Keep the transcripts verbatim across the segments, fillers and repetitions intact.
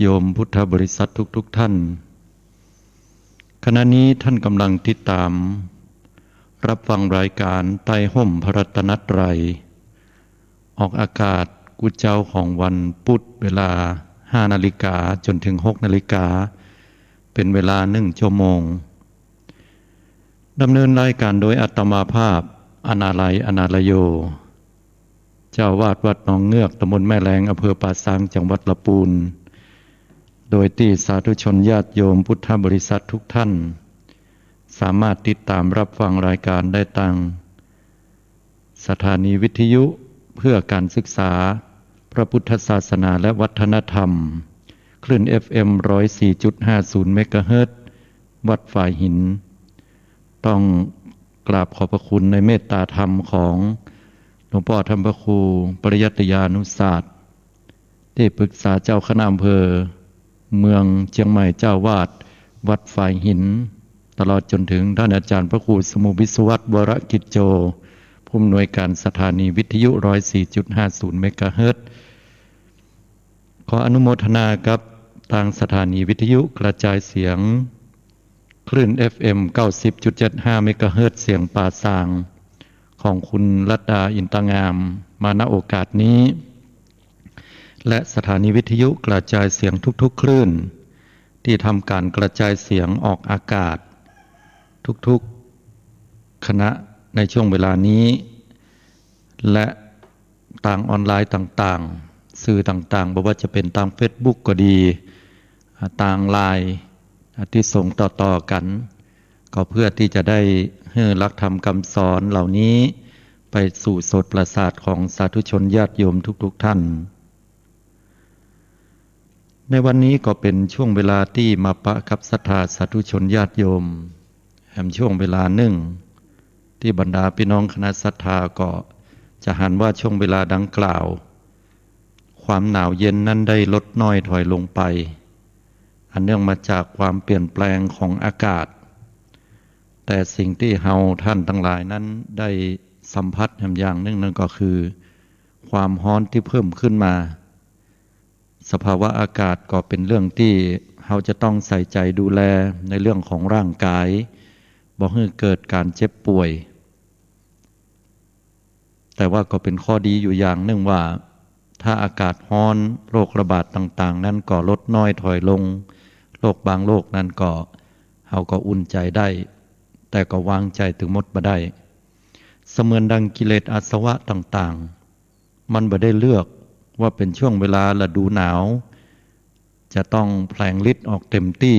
โยมพุทธบริษัททุกๆ ท่าน ขณะนี้ท่านกำลังติดตามรับฟังรายการใต้ฮ่มพระรัตนตรัย ออกอากาศกู้เจ๊าของวันพุธเวลา ห้านาฬิกา จนถึง หกนาฬิกา เป็นเวลาหนึ่งชั่วโมง ดำเนินรายการโดยอาตมาภาพ อนาลัย อนาลโย เจ้าอาวาสวัดหนองเงือก ตำบลแม่แลง อำเภอป่าซาง จังหวัดละปูน โดยตี้สาธุชนญาติโยมพุทธบริษัททุกท่าน สามารถติดตามรับฟังรายการได้ตางสถานีวิทยุเพื่อการศึกษาพระพุทธศาสนาและวัฒนธรรม คลื่น เอฟเอ็ม ร้อยสี่จุดห้าศูนย์ เมกะเฮิรตซ์ วัดฝายหิน ต้องกราบขอบพระคุณในเมตตาธรรมของหลวงป้อท่านพระครูปริยัติยานุศาสตร์ ตี้ปรึกษาเจ้าคณะอำเภอเมืองเจียงใหม่ เจ้าอาวาสวัดฝายหิน ตลอดจนถึงท่านอาจารย์พระครูสมุห์ วิศวัตร วรกิจโจ ผู้อำนวยการสถานีวิทยุ ร้อยสี่จุดห้าศูนย์ เมกะเฮิรตซ์ ขออนุโมทนากับตางสถานีวิทยุกระจายเสียง คลื่น เอฟเอ็ม เก้าสิบจุดเจ็ดห้า เมกะเฮิรตซ์ เสียงป่าซาง ของคุณรัตดา อินตางาม มา ณ โอกาสนี้ และสถานีวิทยุกระจายเสียงทุกๆ คลื่น ตี้ทำการกระจายเสียงออกอากาศ ทุกๆ คณะในช่วงเวลานี้ และตางออนไลน์ต่างๆ สื่อต่างๆ บ่ว่าจะเป๋นตางเฟซบุ๊กก็ดี อ่า ตางไลน์ อ่า ตี้ส่งต่อๆ กั๋น ก็เพื่อตี้จะได้หื้อหลักธรรมกำสอนเหล่านี้ไปสู่โสตประสาทของสาธุชนญาติโยมทุกๆ ท่าน ในวันนี้ก็เป๋นช่วงเวลาตี้มาปะกับศรัทธาสาธุชนญาติโยม แหมช่วงเวลานึ่ง ตี้บรรดาปี้น้องคณะศรัทธาก็จะหันว่าช่วงเวลาดังกล่าว ความหนาวเย็นนั้นได้ลดน้อยถอยลงไป อันเนื่องมาจากความเปลี่ยนแปลงของอากาศ แต่สิ่งตี้เฮาท่านตังหลายนั้นได้สัมผัสแหมอย่างนึ่ง นั่นก็คือ ความฮ้อนตี้เพิ่มขึ้นมา สภาวะอากาศก็เป๋นเรื่องตี้เฮาจะต้องใส่ใจ๋ดูแลในเรื่องของร่างกาย บ่หื้อเกิดก๋านเจ็บป่วย แต่ว่าก็เป๋นข้อดีอยู่อย่างนึ่งว่า ถ้าอากาศฮ้อน โรคระบาดต่างๆ นั้นก็ลดน้อยถอยลง โรคบางโรคนั้นก็ เฮาก็อุ่นใจ๋ได้ แต่ก็วางใจ๋ตึงหมดบ่ได้ เสมือนดังกิเลสอาสวะต่างๆ มันบ่ได้เลือกว่าเป๋นช่วงเวลาฤดูหนาว จะต้องแผลงฤทธิ์ออกเต็มตี้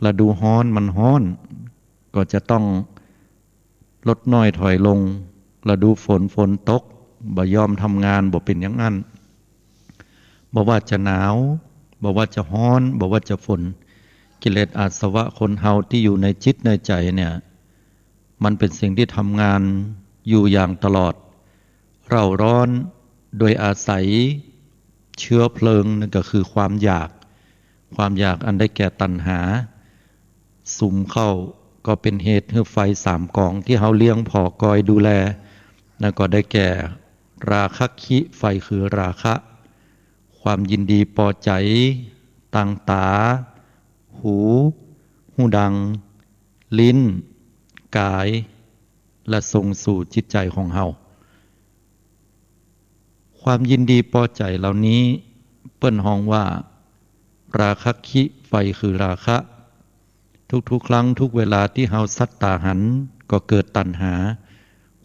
ฤดูฮ้อนมันฮ้อน ก็จะต้องลดน้อยถอยลง ฤดูฝนฝนตก บ่ยอมทำงาน บ่เป๋นอย่างอั้น บ่ว่าจะหนาว บ่ว่าจะฮ้อน บ่ว่าจะฝน กิเลสอาสวะคนเฮาตี้อยู่ในจิตในใจ๋เนี่ย มันเป๋นสิ่งตี้ทำงานอยู่อย่างตลอด เร่าร้อนโดยอาศัยเชื้อเพลิง นั่นก็คือความอยาก ความอยากอันได้แก่ตัณหา สุมเข้าก็เป๋นเหตุหื้อไฟสามก๋องตี้เฮาเลี้ยงผ่อกอยดูแล นั่นก็ได้แก่ ราคะคิ ไฟคือราคะ ความยินดีปอใจ๋ ตางต๋า หู ฮูดัง ลิ้น ก๋าย และส่งสู่จิตใจ๋ของเฮา ความยินดีปอใจ๋เหล่านี้ เปิ้นฮ้องว่า ราคะคิ ไฟคือราคะ ทุกๆ ครั้งทุกเวลาตี้เฮาสักต๋าหัน ก็เกิดตัณหา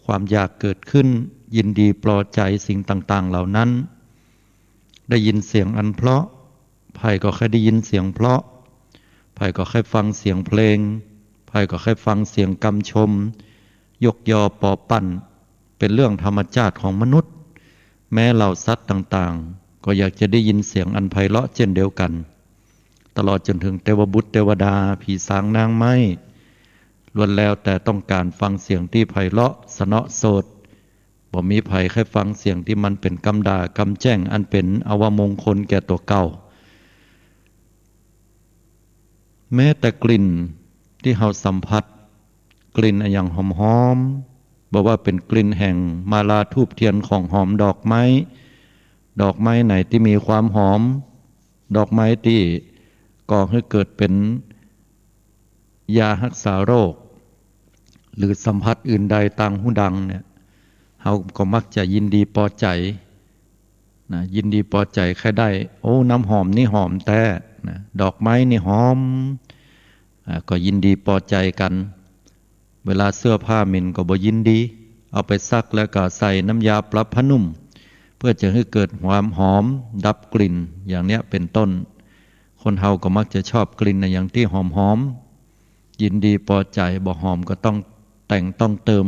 ความอยากเกิดขึ้น ยินดีปอใจ๋สิ่งต่างๆ เหล่านั้น ได้ยินเสียงอันเพราะ ใผก็ใค่ได้ยินเสียงเพราะ ใผก็ใค่ฟังเสียงเพลง ใผก็ใค่ฟังเสียงกำชม ยกยอปอปั้น เป๋นเรื่องธรรมชาติของมนุษย์ แม้เหล่าสัตว์ต่างๆ ก็อยากจะได้ยินเสียงอันไพเราะเจ้นเดียวกั๋น ตลอดจ๋นเถิงเตวบุตรเตวดา ผีสางนางไม้ ล้วนแล้วแต่ต้องก๋านฟังเสียงตี้ไพเราะสนอโสต บ่มีใผใค่ฟังเสียงตี้มันเป๋นกำด่ากำแจ้ง อันเป๋นอวมงคลแก่ตั๋วเก่า แม้แต่กลิ่นตี้เฮาสัมผัส กลิ่นอะหยังหอมๆ บ่ว่าเป๋นกลิ่นแห่งมาลาธูปเทียนของหอมดอกไม้ ดอกไม้ไหนตี้มีความหอม ดอกไม้ตี้ก่อหื้อเกิดเป๋นยาฮักษาโรค หรือสัมผัสอื่นใดตางหูดังเนี่ย เฮาก็มักจะยินดีปอใจ๋นะ ยินดีปอใจ๋ใค่ได้ โอ้ น้ำหอมนี่หอมแต๊นะ ดอกไม้นี่หอม อ่า ก็ยินดีปอใจ๋กั๋น เวลาเสื้อผ้าเหม็นก็บ่ยินดี เอาไปซักแล้วก็ใส่น้ำยาปรับผ้านุ่ม เพื่อจะหื้อเกิดความหอมดับกลิ่น อย่างเนี้ยเป๋นต้น คนเฮาก็มักจะชอบกลิ่นอะหยังตี้หอมๆ ยินดีปอใจ๋ บ่หอมก็ต้องแต่งต้องเติม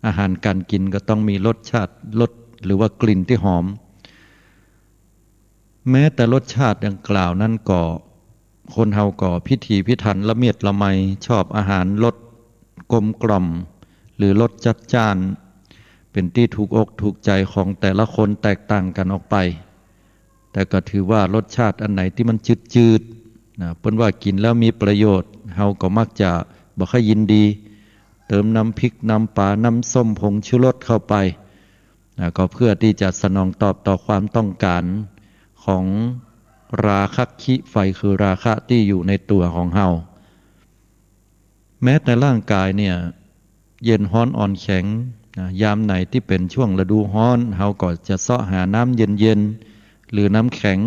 อาหารก๋านกิ๋นก็ต้องมีรสชาติ รส หรือว่ากลิ่นตี้หอม แม้แต่รสชาติดังกล่าวนั้นก็ คนเฮาก็พิถีพิถันละเมียดละไม ชอบอาหารรสกลมกล่อม หรือรสจัดจ้าน เป๋นตี้ถูกอกถูกใจ๋ของแต่ละคนแตกต่างกั๋นออกไป แต่ก็ถือว่ารสชาติอันไหนตี้มันจืดๆ นะ เปิ้นว่ากิ๋นแล้วมีประโยชน์ เฮาก็มักจะบ่ค่อยยินดี เติมน้ำพริกน้ำป๋าน้ำส้มผงชูรสเข้าไป นะ ก็เพื่อตี้จะสนองตอบต่อความต้องก๋านของราคะคิ ไฟคือราคะตี้อยู่ในตั๋วของเฮา แม้แต่ร่างก๋ายเนี่ย เย็นฮ้อนอ่อนแข็ง นะ ยามไหนตี้เป๋นช่วงฤดูฮ้อน เฮาก็จะเซาะหาน้ำเย็นๆ หรือน้ำแข็ง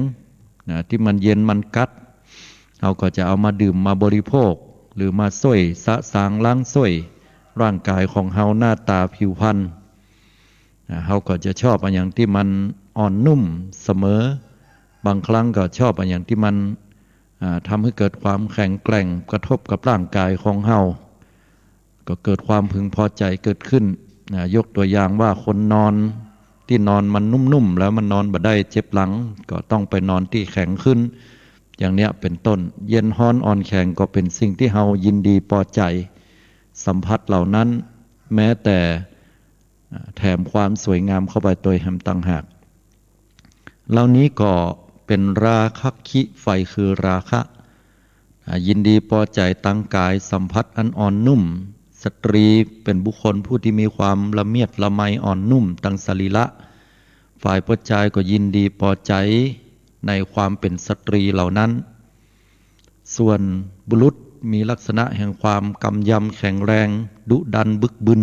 นะ ตี้มันเย็นมันกั๊ด เฮาก็จะเอามาดื่มมาบริโภค หรือมาซ่วยสะสางล้างซ่วยร่างก๋ายของเฮา หน้าต๋าผิวพรรณ อ่า เฮาก็จะชอบอะหยังตี้มันอ่อนนุ่มเสมอ บางครั้งก็ชอบอะหยังตี้มัน อ่า ทำหื้อเกิดความแข็งแกร่งกระทบกับร่างก๋ายของเฮา ก็เกิดความพึงพอใจ๋เกิดขึ้น อ่า ยกตั๋วอย่างว่าคนนอนตี้นอนมันนุ่มๆ แล้วมันนอนบ่ได้เจ็บหลัง ก็ต้องไปนอนตี้แข็งขึ้น อย่างเนี้ยเป๋นต้น เย็นฮ้อนอ่อนแข็งก็เป๋นสิ่งตี้เฮายินดีปอใจ๋ สัมผัสเหล่านั้น แม้แต่ อ่า แถมความสวยงามเข้าไปตวยแหมต่างหาก เหล่านี้ก็เป๋นราคะคิ ไฟคือราคะ อ่า ยินดีปอใจ๋ตางก๋ายสัมผัสอันอ่อนนุ่ม สตรีเป๋นบุคคลผู้ตี้มีความละเมียดละไมอ่อนนุ่มตางสรีระ ฝ่ายป้อจายก็ยินดีปอใจ๋ในความเป๋นสตรีเหล่านั้น ส่วนบุรุษมีลักษณะแห่งความกำยำแข็งแรง ดุดันบึกบึน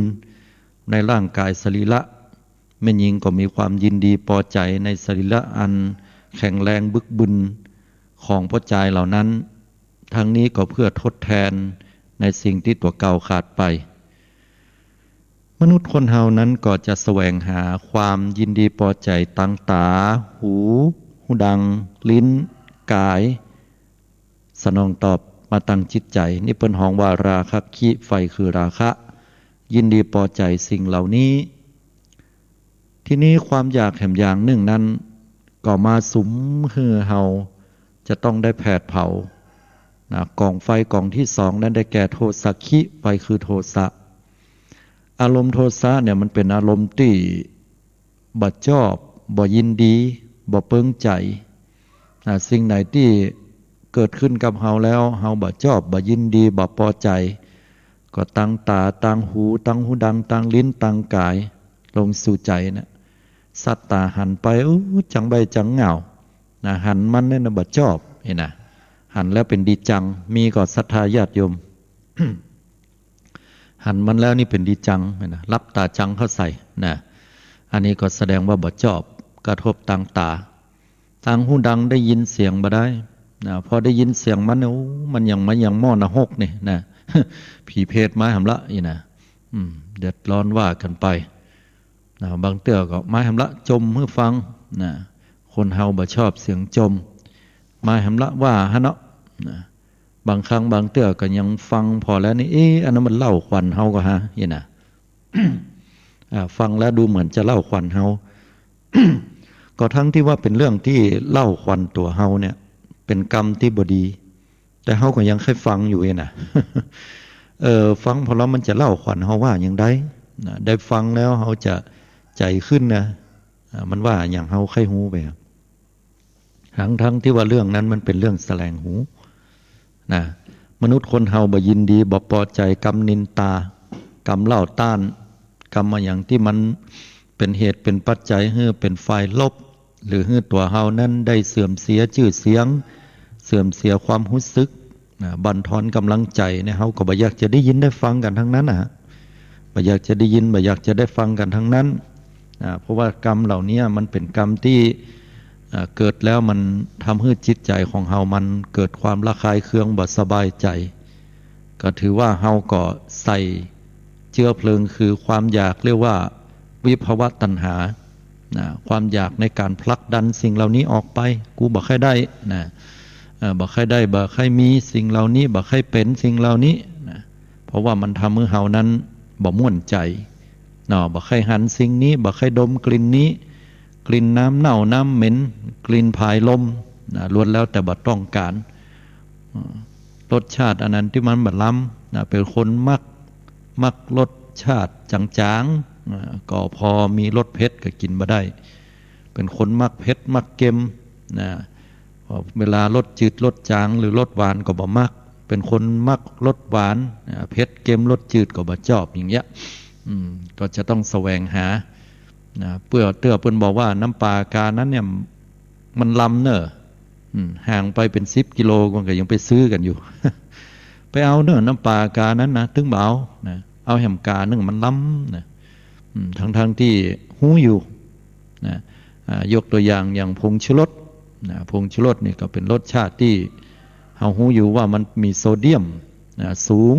ในร่างก๋ายสรีระ แม่ญิงก็มีความยินดีปอใจ๋ในสรีระอันแข็งแรงบึกบึนของป้อจายเหล่านั้น ทั้งนี้ก็เพื่อทดแทนในสิ่งตี้ตั๋วเก่าขาดไป มนุษย์คนเฮานั้นก็จะแสวงหาความยินดีปอใจ๋ตางต๋า หู หูดัง ลิ้น ก๋าย สนองตอบมาตางจิตใจ๋ นี่เปิ้นฮ้องว่าราคะคิ ไฟคือราคะ ยินดีปอใจ๋สิ่งเหล่านี้ ทีนี้ความอยากแหมอย่างนึ่งนั้น ก็มาสุมหื้อเฮาจะต้องได้แผดเผา นะ ก๋องไฟก๋องตี้สองนั้นได้แก่โทสะคิ ไฟคือโทสะ อารมณ์โทสะเนี่ยมันเป๋นอารมณ์ตี้บ่จอบ บ่ยินดี บ่เปิงใจ๋ นะ สิ่งไหนตี้เกิดขึ้นกับเฮาแล้ว เฮาบ่จอบ บ่ยินดี บ่ปอใจ๋ ก็ตางต๋า ตางหู ตางหูดัง ตางลิ้น ตางก๋าย ลงสู่ใจ๋นะ สักต๋าหันไป อู้ จังใบ้จังเหง่า นะ หันมันเนี่ยนะบ่จอบ หั้นนะ หันแล้วเป๋นดีจัง มีก่อศรัทธาญาติโยม หันมันแล้วนี่เป๋นดีจัง หั้นนะ หลับต๋าจังเข้าใส่ นะ อันนี้ก็แสดงว่าบ่จอบ กระทบตางต๋า ตางหูดังได้ยินเสียงบ่ได้ นะ พอได้ยินเสียงมันเนี่ย โอ้ มันหยังมาหยังหม้อนรกนี่ นะ ผีเปรตมาแหมละ อี้นะ อืม เดือดร้อนว่ากั๋นไป นะ บางเตื้อก็มาแหมละจ่มหื้อฟัง นะ คนเฮาบ่ชอบเสียงจ่ม มาแหมละว่าหั้นเนาะ นะ บางครั้งบางเตื้อก็ยังฟังผ่อแล้วนี่ เอ๊ะ อันนั้นมันเล่าขวัญเฮาก่อฮะ อี้นะ อ่า ฟังแล้วดูเหมือนจะเล่าขวัญเฮา ก็ทั้งตี้ว่าเป๋นเรื่องตี้เล่าขวัญตั๋วเฮาเนี่ย เป๋นกรรมตี้บ่ดี แต่เฮาก็ยังใค่ฟังอยู่อี้นะ เออ ฟังผ่อแล้วมันจะเล่าขวัญเฮาว่าอย่างใด นะ ได้ฟังแล้วเฮาจะใจ๋ขึ้นนะ อ่า มันว่าอย่างเฮาใค่ฮู้ไปอะ ทั้งๆ ตี้ว่าเรื่องนั้นมันเป๋นเรื่องแสลงหู นะ มนุษย์คนเฮาบ่ยินดี บ่ปอใจ๋กำนินตา กำเล่าต้าน กำอะหยังตี้มันเป๋นเหตุเป๋นปัจจัยหื้อเป๋นฝ่ายลบ หรือหื้อตั๋วเฮานั้นได้เสื่อมเสียจื้อเสียง เสื่อมเสียความฮู้สึก นะ บั่นทอนก๋ำลังใจ๋เนี่ย เฮาก็บ่อยากจะได้ยินได้ฟังกั๋นตังนั้นนะ บ่อยากจะได้ยิน บ่อยากจะได้ฟังกั๋นตังนั้น อ่า เพราะว่ากรรมเหล่านี้มันเป๋นกรรมตี้ อ่า เกิดแล้วมันทำหื้อจิตใจ๋ของเฮามันเกิดความระคายเคืองบ่สบายใจ๋ ก็ถือว่าเฮาก็ใส่เจื๊อเพลิงคือความอยาก เรียกว่าวิภวตัณหา นะ ความอยากในก๋านผลักดันสิ่งเหล่านี้ออกไป กูบ่ใค่ได้ นะ เอ่อ บ่ใค่ได้ บ่ใค่มีสิ่งเหล่านี้ บ่ใค่เป๋นสิ่งเหล่านี้ นะ เพราะว่ามันทำหื้อเฮานั้นบ่ม่วนใจ๋ เนาะ บ่ใค่หันสิ่งนี้ บ่ใค่ดมกลิ่นนี้ กลิ่นน้ำเน่าน้ำเหม็น กลิ่นผายลม นะ ล้วนแล้วแต่บ่ต้องก๋าน อ่า รสชาติอันนั้นตี้มันบ่ล้ำ นะ เป๋นคนมัก มักรสชาติจ๋างๆ อ่า ก็พอมีรสเผ็ดก็กิ๋นบ่ได้ เป๋นคนมักเผ็ดมักเค็ม นะ เวลารสจืดรสจ๋างหรือรสหวานก็บ่มัก เป๋นคนมักรสหวาน อ่า เผ็ดเค็มรสจืดก็บ่จอบ อย่างเงี้ย อืม ก็จะต้องแสวงหา นะ เปื้อเตื้อเปิ้นบอกว่าน้ำปลากานั้นเนี่ยมันลำเน่อ อืม ห่างไปเป๋นสิบกิโลมันก็ยังไปซื้อกั๋นอยู่ ไปเอาเน่อน้ำปลากานั้นนะ ตึงบ่เอา นะ เอาแหมกานึ่งมันลำ นะ อืม ทั้งๆ ตี้ฮู้อยู่ นะ อ่า ยกตั๋วอย่าง อย่างผงชูรส นะ ผงชูรสนี่ก็เป๋นรสชาติตี้เฮาฮู้อยู่ว่ามันมีโซเดียม นะ สูง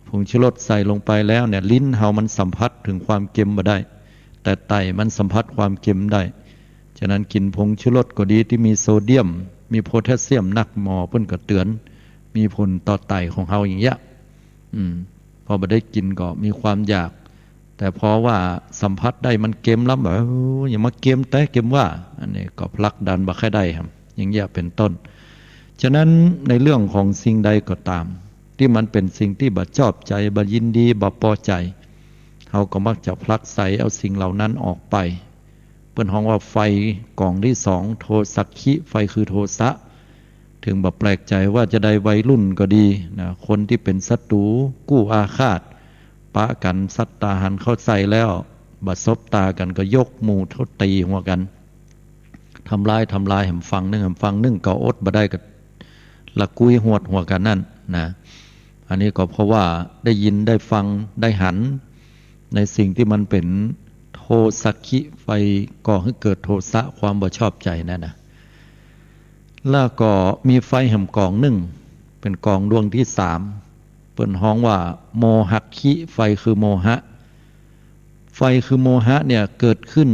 ผงชูรสใส่ลงไปแล้วเนี่ย ลิ้นเฮามันสัมผัสเถิงความเค็มบ่ได้ แต่ไต้มันสัมผัสความเค็มได้ ฉะนั้นกิ๋นผงชูรสก็ดีตี้มีโซเดียม มีโพแทสเซียมนัก หมอเปิ้นก็เตื๋อน มีผลต่อไต้ของเฮาอย่างเงี้ย อืม พอบ่ได้กิ๋นก็มีความอยาก แต่พอว่าสัมผัสได้มันเค็มแล้ว แบบ โอ้ อย่ามาเค็มแต๊เค็มว่า อันนี้ก็ผลักดันบ่ใค่ได้ครับ อย่างเงี้ยเป๋นต้น ฉะนั้นในเรื่องของสิ่งใดก็ต๋าม ตี้มันเป๋นสิ่งตี้บ่จอบใจ๋ บ่ยินดี บ่ปอใจ๋ เฮาก็มักจะผลักไสเอาสิ่งเหล่านั้นออกไป เปิ้นฮ้องว่าไฟก๋องตี้สอง โทสักขิ ไฟคือโทสะ เถิงบ่แปลกใจ๋ว่าจาใดวัยรุ่นก็ดีนะ คนตี้เป๋นศัตรู๋ กู้อาฆาต ปะกั๋นสัตตาหารเข้าใส่แล้ว บ่สบต๋ากั๋นก็ยกหมู่เต้าตี๋หัวกั๋น ทำร้าย ทำร้ายแหมฝั่งนึ่ง แหมฝั่งนึ่งก็อดบ่ได้ก็ละกุยหวดหัวกั๋นนั่นนะ อันนี้ก็เพราะว่าได้ยินได้ฟังได้หันในสิ่งตี้มันเป๋นโทสักขิ ไฟก่อหื้อเกิดโทสะ ความบ่ชอบใจ๋นั่นนะ แล้วก็มีไฟแหมก๋องนึ่ง เป๋นก๋องดวงตี้สาม เปิ้นฮ้องว่าโมหักขิ ไฟคือโมหะ ไฟคือโมหะเนี่ยเกิดขึ้น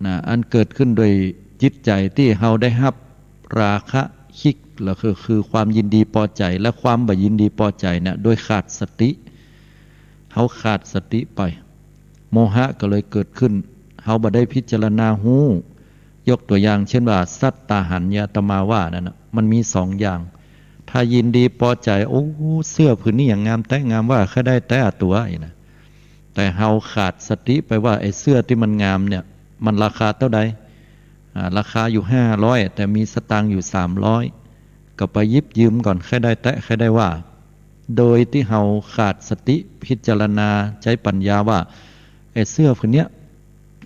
นะ อันเกิดขึ้นโดยจิตใจ๋ตี้เฮาได้ฮับราคะคิก แล้วคือ คือความยินดีปอใจ๋ และความบ่ยินดีปอใจ๋เนี่ย โดยขาดสติ เฮาขาดสติไป โมหะก็เลยเกิดขึ้น เฮาบ่ได้พิจารณาฮู้ ยกตั๋วอย่างเช่นว่า สัตตาหารเนี่ย อาตมาว่านั่นน่ะ มันมีสองอย่าง ถ้ายินดีปอใจ๋ โอ้ เสื้อผืนนี้อย่างงามแต๊งามว่า ใค่ได้แต๊อะตั๋วอี้นะ แต่เฮาขาดสติไปว่า ไอ้เสื้อตี้มันงามเนี่ย มันราคาเต้าใด อ่า ราคาอยู่ห้าร้อย แต่มีสตางค์อยู่สามร้อย ก็ไปหยิบยืมก่อน ใค่ได้แต๊ ใค่ได้ว่า โดยตี้เฮาขาดสติพิจารณาใจ๊ปัญญาว่า ไอ้เสื้อผืนเนี้ย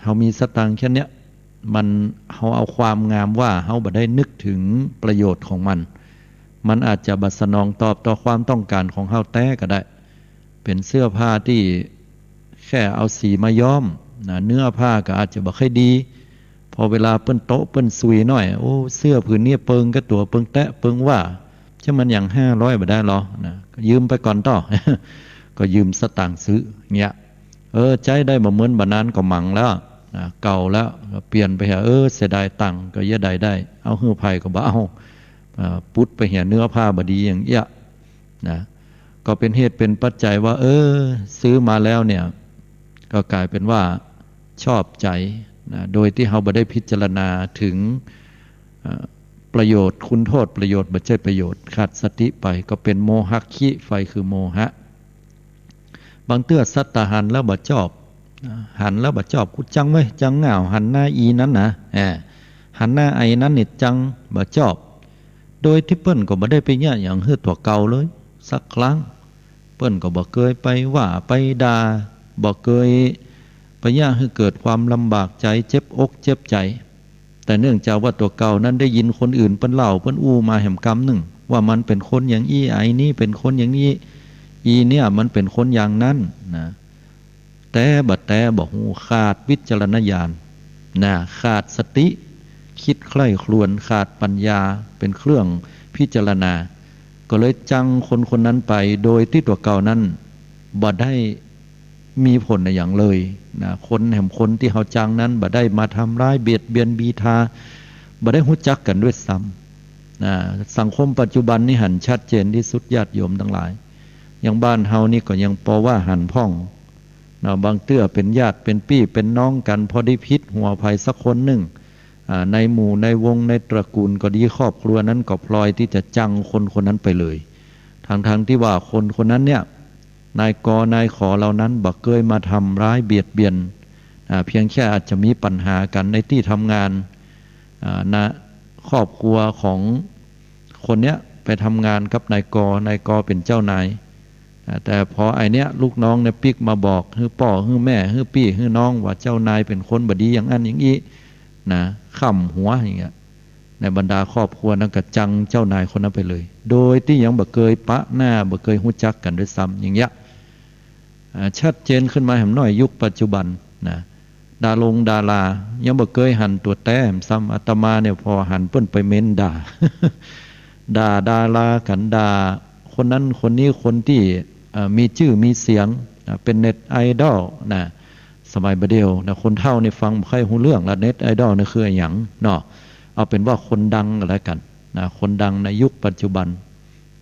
เฮามีสตางค์แค่เนี้ย มัน เฮาเอาความงามว่า เฮาบ่ได้นึกเถิงประโยชน์ของมัน มันอาจจะบ่สนองตอบต่อความต้องก๋านของเฮาแต๊ก็ได้ เป๋นเสื้อผ้าตี้แค่เอาสีมาย้อมนะ เนื้อผ้าก็อาจจะบ่ค่อยดี พอเวลาเปิ้นโต๊ะเปิ้นซุยหน้อย โอ้ เสื้อผืนนี้เปิงกับตั๋วเปิงแต๊เปิงว่า จะมันอย่างห้าร้อยบ่ได้หรอนะ ก็ยืมไปก่อนเต๊าะ ก็ยืมสตางค์ซื้อเงี้ย เออ ใจ๊ได้บ่เหมือนบ่านานก็หมางแล้วนะ เก่าแล้ว ก็เปลี่ยนไปเหีย เออ เสียดายตังค์ ก็เยียะใดได้ เอาหื้อใผก็บ่เอา อ่า ปุ๊ดไปเหียเนื้อผ้าบ่ดีอย่างเอี้ยนะ ก็เป๋นเหตุเป๋นปัจจัยว่า เออ ซื้อมาแล้วเนี่ย ก็ก๋ายเป๋นว่าชอบใจ๋นะ โดยตี้เฮาบ่ได้พิจารณาเถิง เอ่อ ประโยชน์ คุณโทษ ประโยชน์ บ่ใจ้ประโยชน์ ขาดสติไป ก็เป๋นโมหักขิ ไฟคือโมหะ บางเตื้อสัตตาหารแล้วบ่จอบ หันแล้วบ่จอบ กูจังเว้ย จังง่าว หันหน้าอีนั้นนะ แหม หันหน้าไอ้นั้นนี่จังบ่จอบ โดยตี้เปิ้นก็บ่ได้ไปเยียะหยังหื้อตั๋วเก่าเลยสักครั้ง เปิ้นก็บ่เกยไปว่าไปด่า บ่เกยไปเยียะหื้อเกิดความลำบากใจ๋ เจ็บอกเจ็บใจ๋ แต่เนื่องจากว่าตั๋วเก่านั้นได้ยินคนอื่นเปิ้นเล่า เปิ้นอู้มาแหมกำนึ่ง ว่ามันเป๋นคนอย่างอี้ ไอ้นี้เป๋นคนอย่างอี้ อีเนี่ยมันเป๋นคนอย่างนั้นนะ แต๊บ่แต๊บ่ฮู้ ขาดวิจารณญาณนะ ขาดสติ กึ๊ดใคร่ครวญ ขาดปัญญาเป๋นเครื่องพิจารณา ก็เลยจังคนคนนั้นไป โดยตี้ตั๋วเก่านั้นบ่ได้มีผลอะหยังเลยนะ คนแหมคนตี้เฮาจังนั้นบ่ได้มาทำร้ายเบียดเบียนบีทา บ่ได้ฮู้จักกั๋นด้วยซ้ำนะ สังคมปัจจุบันนี้หันชัดเจนตี้สุด ญาติโยมตังหลาย อย่างบ้านเฮานี่ก็ยังปอว่าหันพ่อง เนาะ บางเตื้อเป๋นญาติเป๋นปี้เป๋นน้องกั๋น พอได้ผิดหัวใผสักคนนึ่ง อ่า ในหมู่ในวงในตระกูลก็ดี ครอบครัวนั้นก็พลอยตี้จะจังคนคนนั้นไปเลย ทั้งๆ ตี้ว่าคนคนนั้นเนี่ย นายกนายขอเหล่านั้นบ่เกยมาทำร้ายเบียดเบียน อ่า เพียงแค่อาจจะมีปัญหากั๋นในตี้ทำงาน อ่า นะ ครอบครัวของคนเนี้ยไปทำงานกับนายก นายกเป๋นเจ้านาย อ่า แต่พอไอ้เนี้ยลูกน้องเนี่ยปิ๊กมาบอกหื้อป้อหื้อแม่หื้อปี้หื้อน้องว่าเจ้านายเป๋นคนบ่ดีอย่างอั้นอย่างอี้นะ ค่ำหัวอย่างเงี้ย ในบรรดาครอบครัวนั้นก็จังเจ้านายคนนั้นไปเลย โดยตี้ยังบ่เกยปะหน้า บ่เกยฮู้จักกั๋นด้วยซ้ำอย่างเงี้ย อ่า ชัดเจนขึ้นมาแหมหน้อยยุคปัจจุบันนะ ดารงดารายังบ่เกยหันตั๋วแต๊แหมซ้ำ อาตมาเนี่ยผ่อหันเปิ้นไปเม้นด่า ด่าดารากั๋น ด่าคนนั้นคนนี้ คนตี้ เอ่อ มีจื้อมีเสียง อ่า เป๋นเน็ตไอดอลนะ สมัยบ่าเดี่ยวนะ คนเฒ่านี่ฟังบ่ค่อยฮู้เรื่องละ เน็ตไอดอลนี่คืออะหยังเนาะ เอาเป๋นว่าคนดังก็แล้วกั๋นนะ คนดังในยุคปัจจุบัน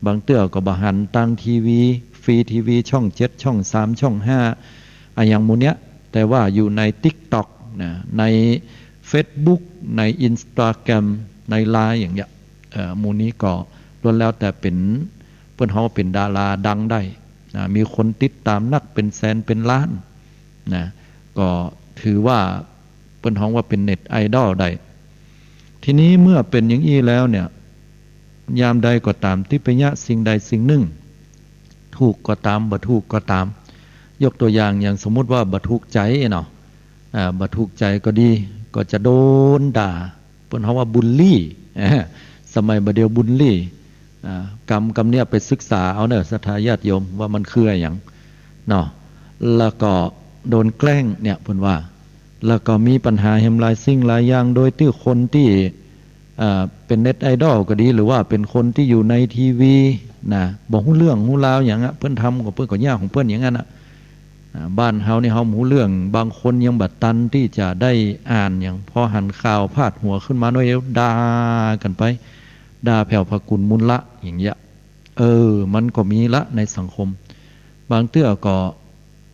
บางเตื้อก็บ่หันตางทีวี ฟรีทีวี ช่องเจ็ด ช่องสาม ช่องห้า อะหยังหมู่เนี้ย แต่ว่าอยู่ในติ๊กต็อกนะ ในเฟซบุ๊ก ในอินสตาแกรม ในไลน์อย่างเงี้ย เอ่อ หมู่นี้ก็ล้วนแล้วแต่เป๋น เปิ้นฮ้องว่าเป๋นดาราดังได้นะ มีคนติดตามนับเป๋นแสนเป๋นล้านนะ ก็ถือว่าเปิ้นฮ้องว่าเป๋นเน็ตไอดอลได้ ทีนี้เมื่อเป๋นอย่างอี้แล้วเนี่ย ยามใดก็ต๋าม ทิพยะสิ่งใดสิ่งนึ่ง ถูกก็ต๋าม บ่ถูกก็ต๋าม ยกตั๋วอย่าง อย่างสมมุติว่าบ่ถูกใจ๋เนาะ อ่า บ่ถูกใจ๋ก็ดี ก็จะโดนด่า เปิ้นฮ้องว่าบูลลี่ สมัยบ่าเดี่ยวบูลลี่ อ่า กำ กำเนี้ยไปศึกษาเอาเน่อ ศรัทธาญาติโยม ว่ามันคืออะหยังเนาะ แล้วก็โดนแกล้งเนี่ย เปิ้นว่า แล้วก็มีปัญหาแหมหลายสิ่งหลายอย่าง โดยตี้คนตี้ เอ่อ เป๋นเน็ตไอดอลก็ดี หรือว่าเป๋นคนตี้อยู่ในทีวีนะ บ่ฮู้เรื่องฮู้ราวหยังอะ เปิ้นทำก็เปิ้นก็เยียะของเปิ้นอย่างนั้นอะ อ่า บ้านเฮานี่เฮาบ่ฮู้เรื่อง บางคนยังบ่ตันตี้จะได้อ่านหยัง พอหันข่าวพาดหัวขึ้นมาหน้อยเดียวด่ากั๋นไป ด่าแผ่วพระกุณมูลละอย่างเงี้ย เออ มันก็มีละในสังคม บางเตื้อก็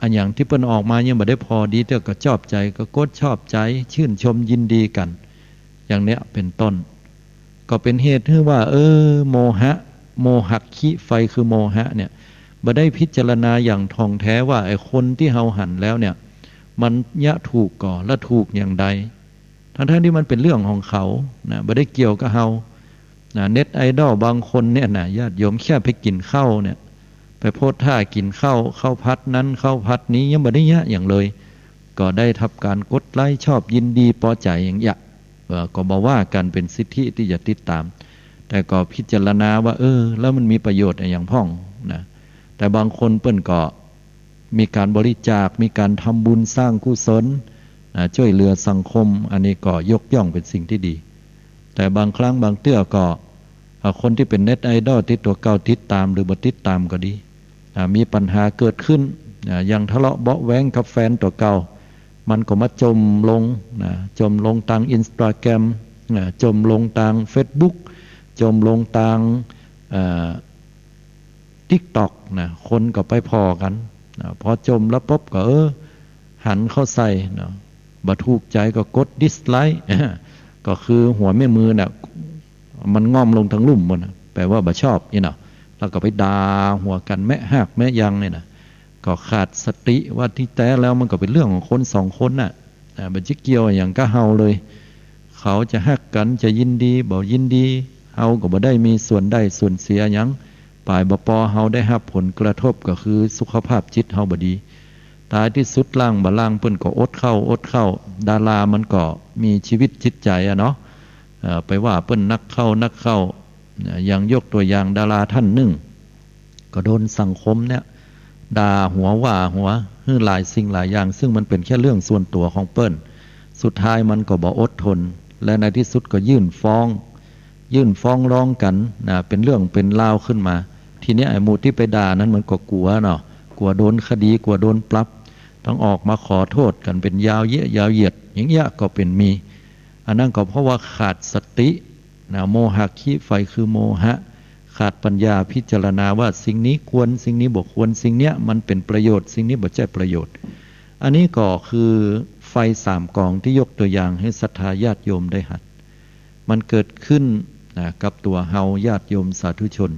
อะหยังตี้เปิ้นออกมายังบ่ได้ผ่อดีเตื้อก็ชอบใจ๋ ก็กดชอบใจ๋ ชื่นชมยินดีกั๋น อย่างเนี้ยเป๋นต้น ก็เป๋นเหตุหื้อว่า เออ โมหะ โมหักขิไฟคือโมหะเนี่ย บ่ได้พิจารณาอย่างถ่องแท้ว่าไอ้คนตี้เฮาหันแล้วเนี่ย มันเยียะถูกก่อ และถูกอย่างใด ทั้งๆ ตี้มันเป๋นเรื่องของเขานะ บ่ได้เกี่ยวกับเฮานะ เน็ตไอดอลบางคนเนี่ยนะ ญาติโยม แค่ไปกิ๋นข้าวเนี่ย ไปโพสต์ท่ากิ๋นข้าว ข้าวผัดนั้นข้าวผัดนี้ ยังบ่ได้เยียะหยังเลย ก็ได้ฮับก๋านกดไลก์ ชอบ ยินดี ปอใจ๋อย่างเยียะ เอ่อ ก็บ่ว่ากั๋น เป๋นสิทธิตี้จะติดต๋าม แต่ก็พิจารณาว่า เออ แล้วมันมีประโยชน์อะหยังพ่องนะ แต่บางคนเปิ้นก็มีก๋านบริจาค มีก๋านทำบุญสร้างกุศลนะ จ้วยเหลือสังคม อันนี้ก็ยกย่องเป๋นสิ่งตี้ดี แต่บางครั้งบางเตื้อก็ อ่า คนตี้เป๋นเน็ตไอดอลตี้ตั๋วเก่าติดต๋ามหรือบ่ติดต๋ามก็ดี อ่า มีปัญหาเกิดขึ้น อ่า อย่างทะเลาะเบาะแว้งกับแฟนตั๋วเก่า มันก็มาจ่มลงนะ จ่มลงตางอินสตาแกรมนะ จ่มลงตางเฟซบุ๊ก จ่มลงตาง เอ่อ ติ๊กต็อกนะ คนก็ไปผ่อกั๋นนะ พอจ่มแล้วปุ๊บก็ เออ หันเข้าใส่เนาะ บ่ถูกใจ๋ก็กดดิสไลก์ ก็คือหัวแม่มือน่ะ มันง่อมลงตางลุ่มหมดน่ะ แปลว่าบ่ชอบนี่เนาะ แล้วก็ไปด่าหัวกั๋นแมะฮากแมะยังนี่นะ ก็ขาดสติว่าตี้แต๊แล้วมันก็เป๋นเรื่องของคนสองคนน่ะ อ่า บ่จะเกี่ยวอะหยังกับเฮาเลย เขาจะฮักกั๋น จะยินดี บ่ยินดี เฮาก็บ่ได้มีส่วนได้ส่วนเสียหยัง ป๋ายบ่ปอเฮาได้ฮับผลกระทบก็คือสุขภาพจิตเฮาบ่ดี ท้ายตี้สุดล้างบ่ล้างเปิ้นก็อดเข้า อดเข้า ดารามันก็มีจีวิตจิตใจ๋อะเนาะ เอ่อ ไปว่าเปิ้นนักเข้า นักเข้า เอ่อ อย่างยกตั๋วอย่างดาราต้านนึ่ง ก็โดนสังคมเนี่ยด่าหัวว่าหัวหื้อหลายสิ่งหลายอย่าง ซึ่งมันเป๋นแค่เรื่องส่วนตั๋วของเปิ้น สุดท้ายมันก็บ่อดทน และในตี้สุดก็ยื่นฟ้อง ยื่นฟ้องร้องกั๋นนะ เป๋นเรื่องเป๋นราวขึ้นมา ทีเนี้ยไอ้หมู่ตี้ไปด่านั้นมันก็กั๋วเนาะ กั๋วโดนคดี กั๋วโดนปรับ ต้องออกมาขอโต้ษกั๋นเป๋นยาวเยียะยาวเหยียด อย่างเงี้ยก็เป๋นมี อันนั้นก็เพราะว่าขาดสตินะ โมหะคิ ไฟคือโมหะ ขาดปัญญาพิจารณาว่าสิ่งนี้ควร สิ่งนี้บ่ควร สิ่งเนี้ยมันเป๋นประโยชน์ สิ่งนี้บ่ใจ้ประโยชน์ อันนี้ก็คือไฟสามกองตี้ยกตั๋วอย่างหื้อศรัทธาญาติโยมได้หัด มันเกิดขึ้นนะ กับตั๋วเฮาญาติโยมสาธุชน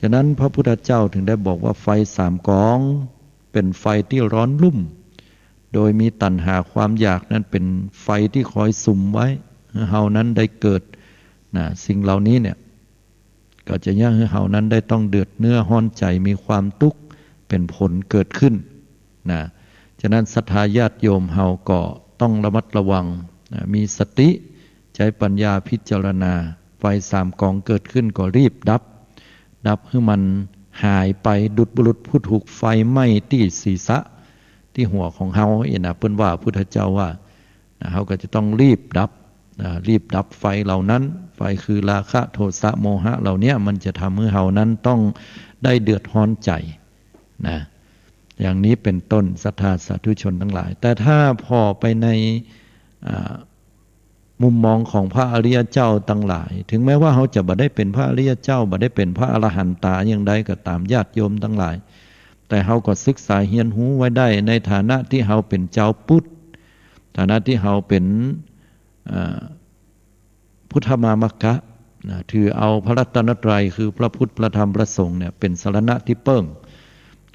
ฉะนั้นพระพุทธเจ้าถึงได้บอกว่าไฟสามกองเป๋นไฟตี้ร้อนรุ่ม โดยมีตัณหาความอยากนั้นเป๋นไฟตี้คอยสุมไว้ หื้อเฮานั้นได้เกิดนะ สิ่งเหล่านี้เนี่ย ก็จะเยียะหื้อเฮานั้นได้ต้องเดือดเนื้อฮ้อนใจ๋ มีความตุ๊กข์เป๋นผลเกิดขึ้นนะ ฉะนั้นศรัทธาญาติโยมเฮาก็ต้องระมัดระวังนะ มีสติ ใจ๊ปัญญาพิจารณา ไฟสามกองเกิดขึ้นก็รีบดับ ดับหื้อมันหายไป ดุจบุรุษผู้ถูกไฟไหม้ตี้ศีรษะ ตี้หัวของเฮาเองนะ เปิ้นว่า พุทธเจ้าว่า นะ เฮาก็จะต้องรีบดับ นะ รีบดับไฟเหล่านั้น ไฟคือราคะ โทสะ โมหะ เหล่าเนี้ย มันจะทำหื้อเฮานั้นต้องได้เดือดฮ้อนใจ๋นะ อย่างนี้เป๋นต้น ศรัทธาสาธุชนตังหลาย แต่ถ้าผ่อไปใน อ่า มุมมองของพระอริยเจ้าตังหลาย ถึงแม้ว่าเฮาจะบ่ได้เป๋นพระอริยเจ้า บ่ได้เป๋นพระอรหันตาอย่างใดก็ต๋าม ญาติโยมตังหลาย แต่เฮาก็ศึกษาเฮียนฮู้ไว้ได้ ในฐานะตี้เฮาเป๋นจาวพุทธ ฐานะตี้เฮาเป๋น เอ่อ พุทธมามกะนะ ถือเอาพระรัตนตรัยคือพระพุทธ พระธรรม พระสงฆ์เนี่ย เป๋นสรณะตี้เปิ้ง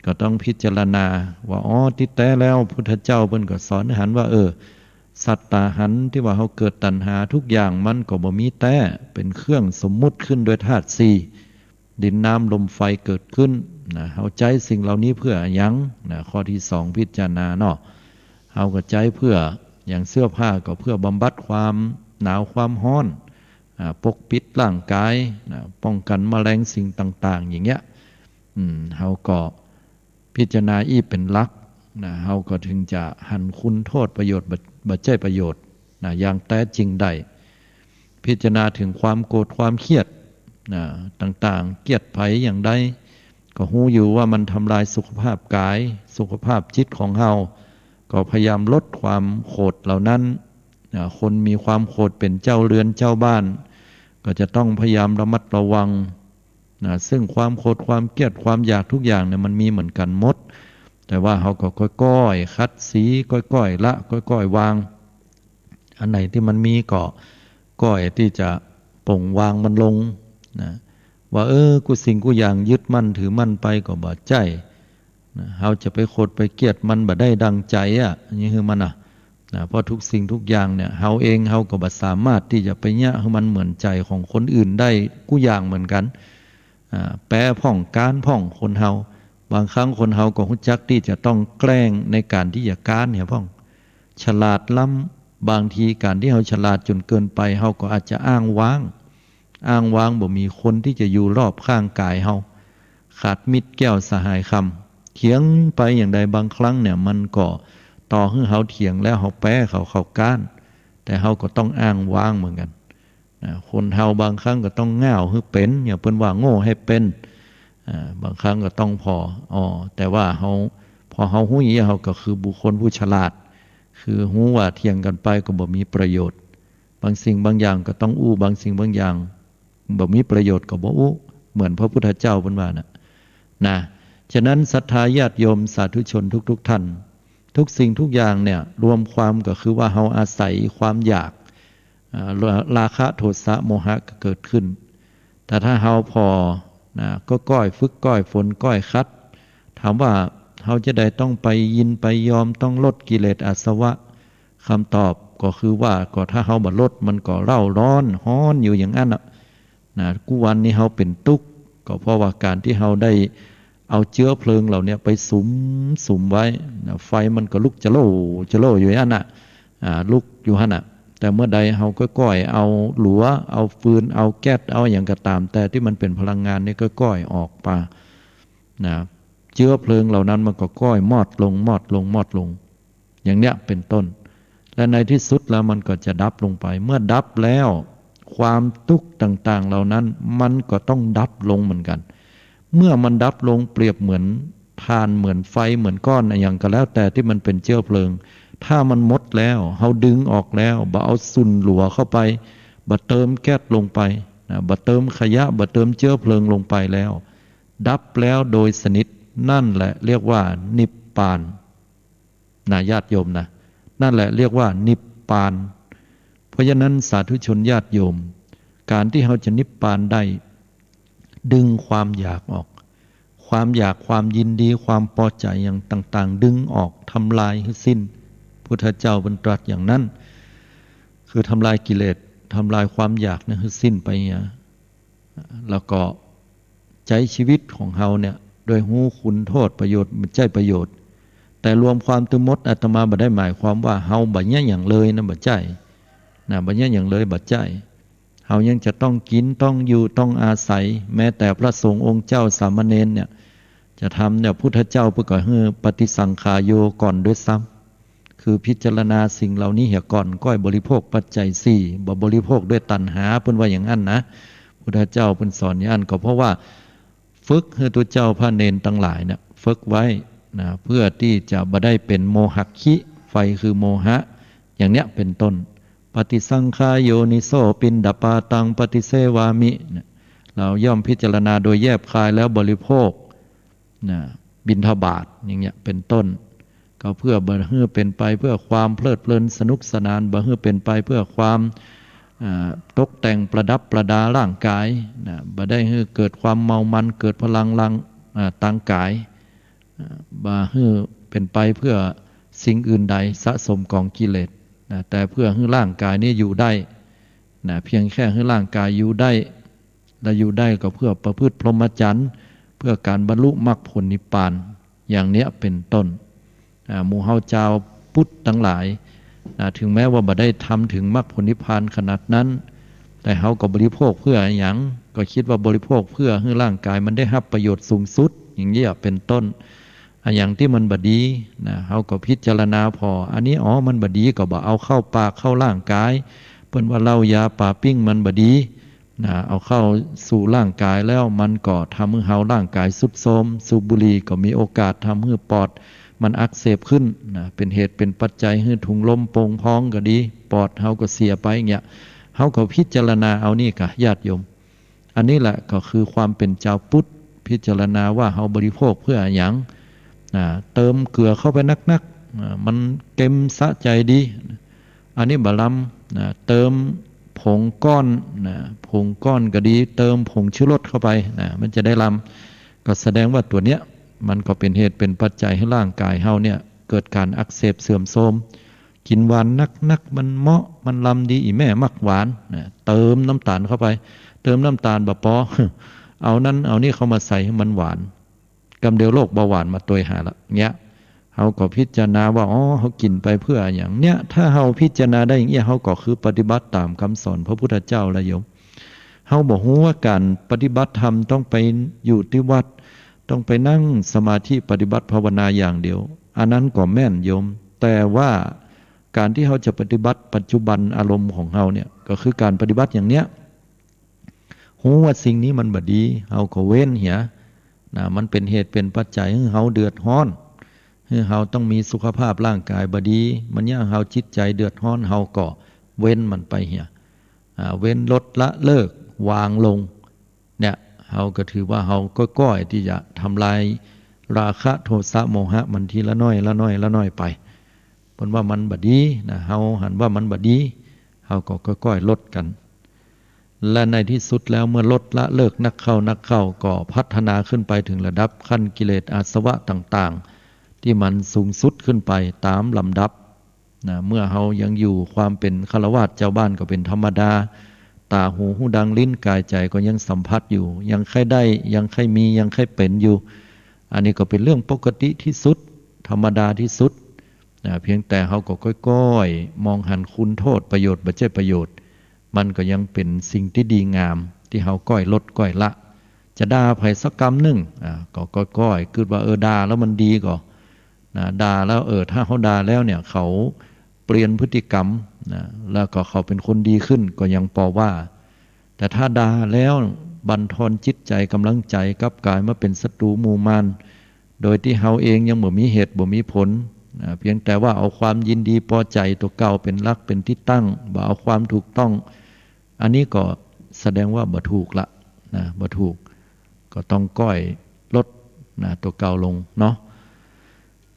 ก็ต้องพิจารณาว่า อ๋อ ตี้แต๊แล้วพุทธเจ้าเปิ้นก็สอนหื้อหันว่า เออ สัตตาหันตี้ว่าเฮาเกิดตัณหาทุกอย่างมันก็บ่มีแต๊ เป๋นเครื่องสมมุติขึ้นโดยธาตุสี่ ดิน น้ำ ลม ไฟ เกิดขึ้นนะ เฮาใจ๊สิ่งเหล่านี้เปื้อหยังนะ ข้อตี้สองพิจารณาเนาะ เฮาก็ใจ๊เปื้อหยัง เสื้อผ้าก็เปื้อบำบัดความหนาวความฮ้อน อ่า ปกปิดร่างกายนะ ป้องกั๋นแมลงสิ่งต่างๆ อย่างเงี้ย อืม เฮาก็พิจารณาอี้เป๋นหลักนะ เฮาก็ถึงจะหันคุณโต้ษประโยชน์ บ่ บ่ใจ้ประโยชน์นะ อย่างแต๊จริงได้ พิจารณาเถิงความโกรธความเคียดนะ ต่างๆ เคียดใผอย่างใด ก็ฮู้อยู่ว่ามันทำลายสุขภาพกาย สุขภาพจิตของเฮา ก็พยายามลดความโกรธเหล่านั้นนะ คนมีความโกรธเป๋นเจ้าเรือนเจ้าบ้าน ก็จะต้องพยายามระมัดระวังนะ ซึ่งความโกรธความเคียดความอยากทุกอย่างเนี่ยมันมีเหมือนกั๋นหมด แต่ว่าเฮาก็ก้อยๆ ขัดสี ก้อยๆ ละ ก้อยๆ วาง อันไหนตี้มันมีก็ก้อยตี้จะป่งวางมันลงนะ ว่า เออ กู้สิ่งกู้อย่างยึดมั่นถือมั่นไปก็บ่ใจ้นะ เฮาจะไปโกรธไปเคียดมันบ่ได้ดังใจ๋อะ อย่างนี้หื้อมันนะ นะ เพราะทุกสิ่งทุกอย่างเนี่ย เฮาเองเฮาก็บ่สามารถตี้จะไปเยียะหื้อมันเหมือนใจ๋ของคนอื่นได้กู้อย่างเหมือนกั๋น อ่า แปพ่องก๊านพ่องคนเฮา บางครั้งคนเฮาก็ฮู้จักตี้จะต้องแกล้งในก๋านตี้จะก๊านเหียพ่อง ฉลาดล้ำ บางทีก๋านตี้เฮาฉลาดจ๋นเกินไป เฮาก็อาจจะอ้างว้าง อ้างว้างบ่มีคนตี้จะอยู่รอบข้างกายเฮา ขาดมิตรแก้วสหายคำ เถียงไปอย่างใดบางครั้งเนี่ย มันก็ต่อหื้อเฮาเถียงแล้วเฮาแปเขา เขาก๊าน แต่เฮาก็ต้องอ้างว้างเหมือนกั๋น นะ คนเฮาบางครั้งก็ต้องง่าวหื้อเป๋น อย่างเปิ้นว่าโง่หื้อเป๋น อ่า บางครั้งก็ต้องผ่อ อ๋อ แต่ว่าเฮา พอเฮาฮู้อย่างนี้ เฮาก็คือบุคคลผู้ฉลาด คือฮู้ว่าเถียงกั๋นไปก็บ่มีประโยชน์ บางสิ่งบางอย่างก็ต้องอู้ บางสิ่งบางอย่างบ่มีประโยชน์ก็บ่อู้ เหมือนพระพุทธเจ้าเปิ้นว่าน่ะ นะ ฉะนั้นศรัทธาญาติโยมสาธุชนทุกๆ ท่าน ทุกสิ่งทุกอย่างเนี่ย รวมความก็คือว่าเฮาอาศัยความอยาก อ่า รา ราคะ โทสะ โมหะ ก็เกิดขึ้น แต่ถ้าเฮาผ่อ นะ ก็ก้อยฝึก ก้อยฝน ก้อยขัด ถามว่าเฮาจะใดต้องไปยินไปยอม ต้องลดกิเลสอาสวะ คำตอบก็คือว่า ก็ถ้าเฮาบ่ลด มันก็เร่าร้อนฮ้อนอยู่อย่างอั้นน่ะ นะ กู้วันนี้เฮาเป๋นตุ๊กข์ ก็เพราะว่าก๋านตี้เฮาได้ เอาเจื๊อเพลิงเหล่าเนี้ยไปสุม สุมไว้นะ ไฟมันก็ลุกจะโล่ จะโล่อยู่อย่างนั้นน่ะ อ่า ลุกอยู่หั้นน่ะ แต่เมื่อใดเฮาก้อยๆ เอาหลัว เอาฟืน เอาแก๊ส เอาอะหยังก็ต๋าม แต่ตี้มันเป๋นพลังงานนี่ก้อยๆ ออกไปนะ เจื๊อเพลิงเหล่านั้นมันก็ก้อยมอดลง มอดลง มอดลง อย่างเนี้ยเป๋นต้น และในตี้สุดแล้วมันก็จะดับลงไป เมื่อดับแล้ว ความตุ๊กข์ต่างๆ เหล่านั้นมันก็ต้องดับลงเหมือนกั๋น เมื่อมันดับลงเปรียบเหมือนถ่าน เหมือนไฟ เหมือนก้อนอะหยังก็แล้วแต่ตี้มันเป๋นเจื๊อเพลิง ถ้ามันหมดแล้ว เฮาดึงออกแล้ว บ่เอาสุนหลัวเข้าไป บ่เติมแก๊สลงไปนะ บ่เติมขยะ บ่เติมเจื๊อเพลิงลงไปแล้ว ดับแล้วโดยสนิท นั่นแหละเรียกว่านิพพาน นะญาติโยมนะ นั่นแหละเรียกว่านิพพาน เพราะฉะนั้นสาธุชนญาติโยม ก๋านตี้เฮาจะนิพพานได้ ดึงความอยากออก ความอยาก ความยินดี ความปอใจ๋อย่างต่างๆ ดึงออก ทำลายหื้อสิ้น พุทธเจ้าเปิ้นตรัสอย่างนั้น คือทำลายกิเลส ทำลายความอยากนั้นหื้อสิ้นไปเหีย แล้วก็ใจ๊ชีวิตของเฮาเนี่ย โดยฮู้คุณโต้ษประโยชน์ บ่ใจ้ประโยชน์ แต่รวมความตึงหมด อาตมาบ่ได้หมายความว่าเฮาบ่เยียะหยังเลยนะ บ่ใจ้นะ บ่เยียะหยังเลย บ่ใจ้ เฮายังจะต้องกิ๋น ต้องอยู่ ต้องอาศัย แม้แต่พระสงฆ์องค์เจ้า สามเณรเนี่ย จะทำเนี่ย พุทธเจ้าเปิ้นก็หื้อปฏิสังขายโยก่อนด้วยซ้ำ คือพิจารณาสิ่งเหล่านี้เหียก่อน ก้อยบริโภคปัจจัยสี่ บ่บริโภคด้วยตัณหา เปิ้นว่าอย่างนั้นนะ พุทธเจ้าเปิ้นสอนอย่างนั้น ก็เพราะว่าฝึกหื้อตุ๊เจ้าพระเณรตังหลายเนี่ย ฝึกไว้นะ เพื่อตี้จะบ่ได้เป๋นโมหักขิ ไฟคือโมหะ อย่างเนี้ยเป๋นต้น ปฏิสังขายโยนิโส ปิณฑปาตังปฏิเสวามิ เนี่ย เฮาย่อมพิจารณาโดยแยบคายแล้วบริโภค นะ บิณฑบาต อย่างเงี้ย เป๋นต้น ก็เพื่อบ่หื้อเป๋นไปเพื่อความเพลิดเพลินสนุกสนาน บ่หื้อเป๋นไปเพื่อความ อ่า ตกแต่งประดับประดาร่างกาย นะ บ่ได้หื้อเกิดความเมามัน เกิดพลังลัง อ่า ตางก๋าย อ่า บ่หื้อเป๋นไปเพื่อสิ่งอื่นใด สะสมกองกิเลส นะ แต่เพื่อหื้อร่างกายนี้อยู่ได้ นะ เพียงแค่หื้อร่างกายอยู่ได้ และอยู่ได้ก็เพื่อประพฤติพรหมจรรย์ เพื่อก๋านบรรลุมรรคผลนิพพาน อย่างเนี้ยเป๋นต้น อ่า หมู่เฮาจาวพุทธตังหลาย อ่า ถึงแม้ว่าบ่ได้ทำถึงมรรคผลนิพพานขนาดนั้น แต่เฮาก็บริโภคเพื่ออะหยัง ก็กึ๊ดว่าบริโภคเพื่อหื้อร่างกายมันได้ฮับประโยชน์สูงสุด อย่างเนี้ยเป๋นต้น อะหยังตี้มันบ่ดีนะ เฮาก็พิจารณาผ่อ อันนี้ อ๋อ มันบ่ดี ก็บ่เอาเข้าปากเข้าร่างกาย เปิ้นว่าเหล้ายาป๋าปิ้งมันบ่ดี นะ เอาเข้าสู่ร่างกายแล้วมันก็ทำหื้อเฮาร่างกายทรุดโทรม สูบบุหรี่ก็มีโอกาสทำหื้อปอดมันอักเสบขึ้น นะ เป๋นเหตุเป๋นปัจจัยหื้อถุงลมโป่งพองก็ดี ปอดเฮาก็เสียไปอย่างเงี้ย เฮาก็พิจารณาเอานี่ก่ะ ญาติโยม อันนี้แหละก็คือความเป๋นจาวพุทธ พิจารณาว่าเฮาบริโภคเพื่ออะหยัง นะ เติมเกลือเข้าไปนักๆ นะ มันเก็มสะใจ๋ดี อันนี้บ่ลำ นะ เติมผงก้อน นะ ผงก้อนก็ดี เติมผงชูรสเข้าไป นะ มันจะได้ลำ ก็แสดงว่าตั๋วเนี้ย มันก็เป๋นเหตุเป๋นปัจจัยหื้อร่างกายเฮาเนี่ย เกิดก๋านอักเสบเสื่อมโทรม กิ๋นหวานนักๆ มันเหมาะ มันลำดี อี่แม่มักหวาน นะ เติมน้ำต๋าลเข้าไป เติมน้ำต๋าลบ่ปอ เอานั้นเอานี่เข้ามาใส่หื้อมันหวาน กำเดียวโรคเบาหวานมาตวยหาละ เนี้ย เฮาก็พิจารณาว่า อ๋อ เฮากิ๋นไปเพื่ออะหยัง เนี้ย ถ้าเฮาพิจารณาได้อย่างเนี้ย เฮาก็คือปฏิบัติต๋ามกำสอนพระพุทธเจ้าแล้วโยม เฮาบ่ฮู้ว่าก๋านปฏิบัติธรรมต้องไปอยู่ตี้วัด ต้องไปนั่งสมาธิปฏิบัติภาวนาอย่างเดียว อันนั้นก็แม่นโยม แต่ว่าก๋านตี้เฮาจะปฏิบัติปัจจุบันอารมณ์ของเฮาเนี่ย ก็คือก๋านปฏิบัติอย่างเนี้ย ฮู้ว่าสิ่งนี้มันบ่ดี เฮาก็เว้นเหีย นะ มันเป๋นเหตุเป๋นปัจจัยหื้อเฮาเดือดฮ้อน หื้อเฮาต้องมีสุขภาพร่างกายบ่ดี มันเยียะหื้อเฮาจิตใจ๋เดือดฮ้อน เฮาก็เว้นมันไปเหีย อ่า เว้นลดละเลิกวางลง เนี่ย เฮาก็ถือว่าเฮาก้อยๆ ตี้จะทำลายราคะโทสะโมหะมันทีละน้อยละน้อยละน้อยไป เปิ้นว่ามันบ่ดีนะ เฮาหันว่ามันบ่ดี เฮาก็ก้อยๆ ลดกั๋น และในตี้สุดแล้วเมื่อลดละเลิกนักเข้านักเข้า ก็พัฒนาขึ้นไปเถิงระดับขั้นกิเลสอาสวะต่างๆ ตี้มันสูงสุดขึ้นไปต๋ามลำดับ นะ เมื่อเฮายังอยู่ความเป๋นฆราวาสจาวบ้านก็เป๋นธรรมดา ต๋าหูฮูดังลิ้นก๋ายใจ๋ก็ยังสัมผัสอยู่ ยังใค่ได้ ยังใค่มี ยังใค่เป๋นอยู่ อันนี้ก็เป๋นเรื่องปกติตี้สุด ธรรมดาตี้สุด นะ เพียงแต่เฮาก็ก้อยๆ มองหันคุณโต้ษ ประโยชน์ บ่ใจ้ประโยชน์ มันก็ยังเป๋นสิ่งตี้ดีงาม ตี้เฮาก้อยลดก้อยละ จะด่าใผสักกำนึ่ง อ่า ก็ก้อยๆ กึ๊ดว่า เออ ด่าแล้วมันดีก่อ นะ ด่าแล้ว เออ ถ้าเฮาด่าแล้วเนี่ย เขาเปลี่ยนพฤติกรรม นะ แล้วก็เขาเป๋นคนดีขึ้น ก็ยังปอว่า แต่ถ้าด่าแล้วบั่นทอนจิตใจ๋ ก๋ำลังใจ๋ กลับก๋ายมาเป๋นศัตรูหมู่มาร โดยตี้เฮาเองยังบ่มีเหตุบ่มีผล นะ เพียงแต่ว่าเอาความยินดีปอใจ๋ตั๋วเก่าเป๋นหลัก เป๋นตี้ตั้ง บ่เอาความถูกต้อง อันนี้ก็แสดงว่าบ่ถูกละ นะ บ่ถูก ก็ต้องก้อยลด นะ ตั๋วเก่าลงเนาะ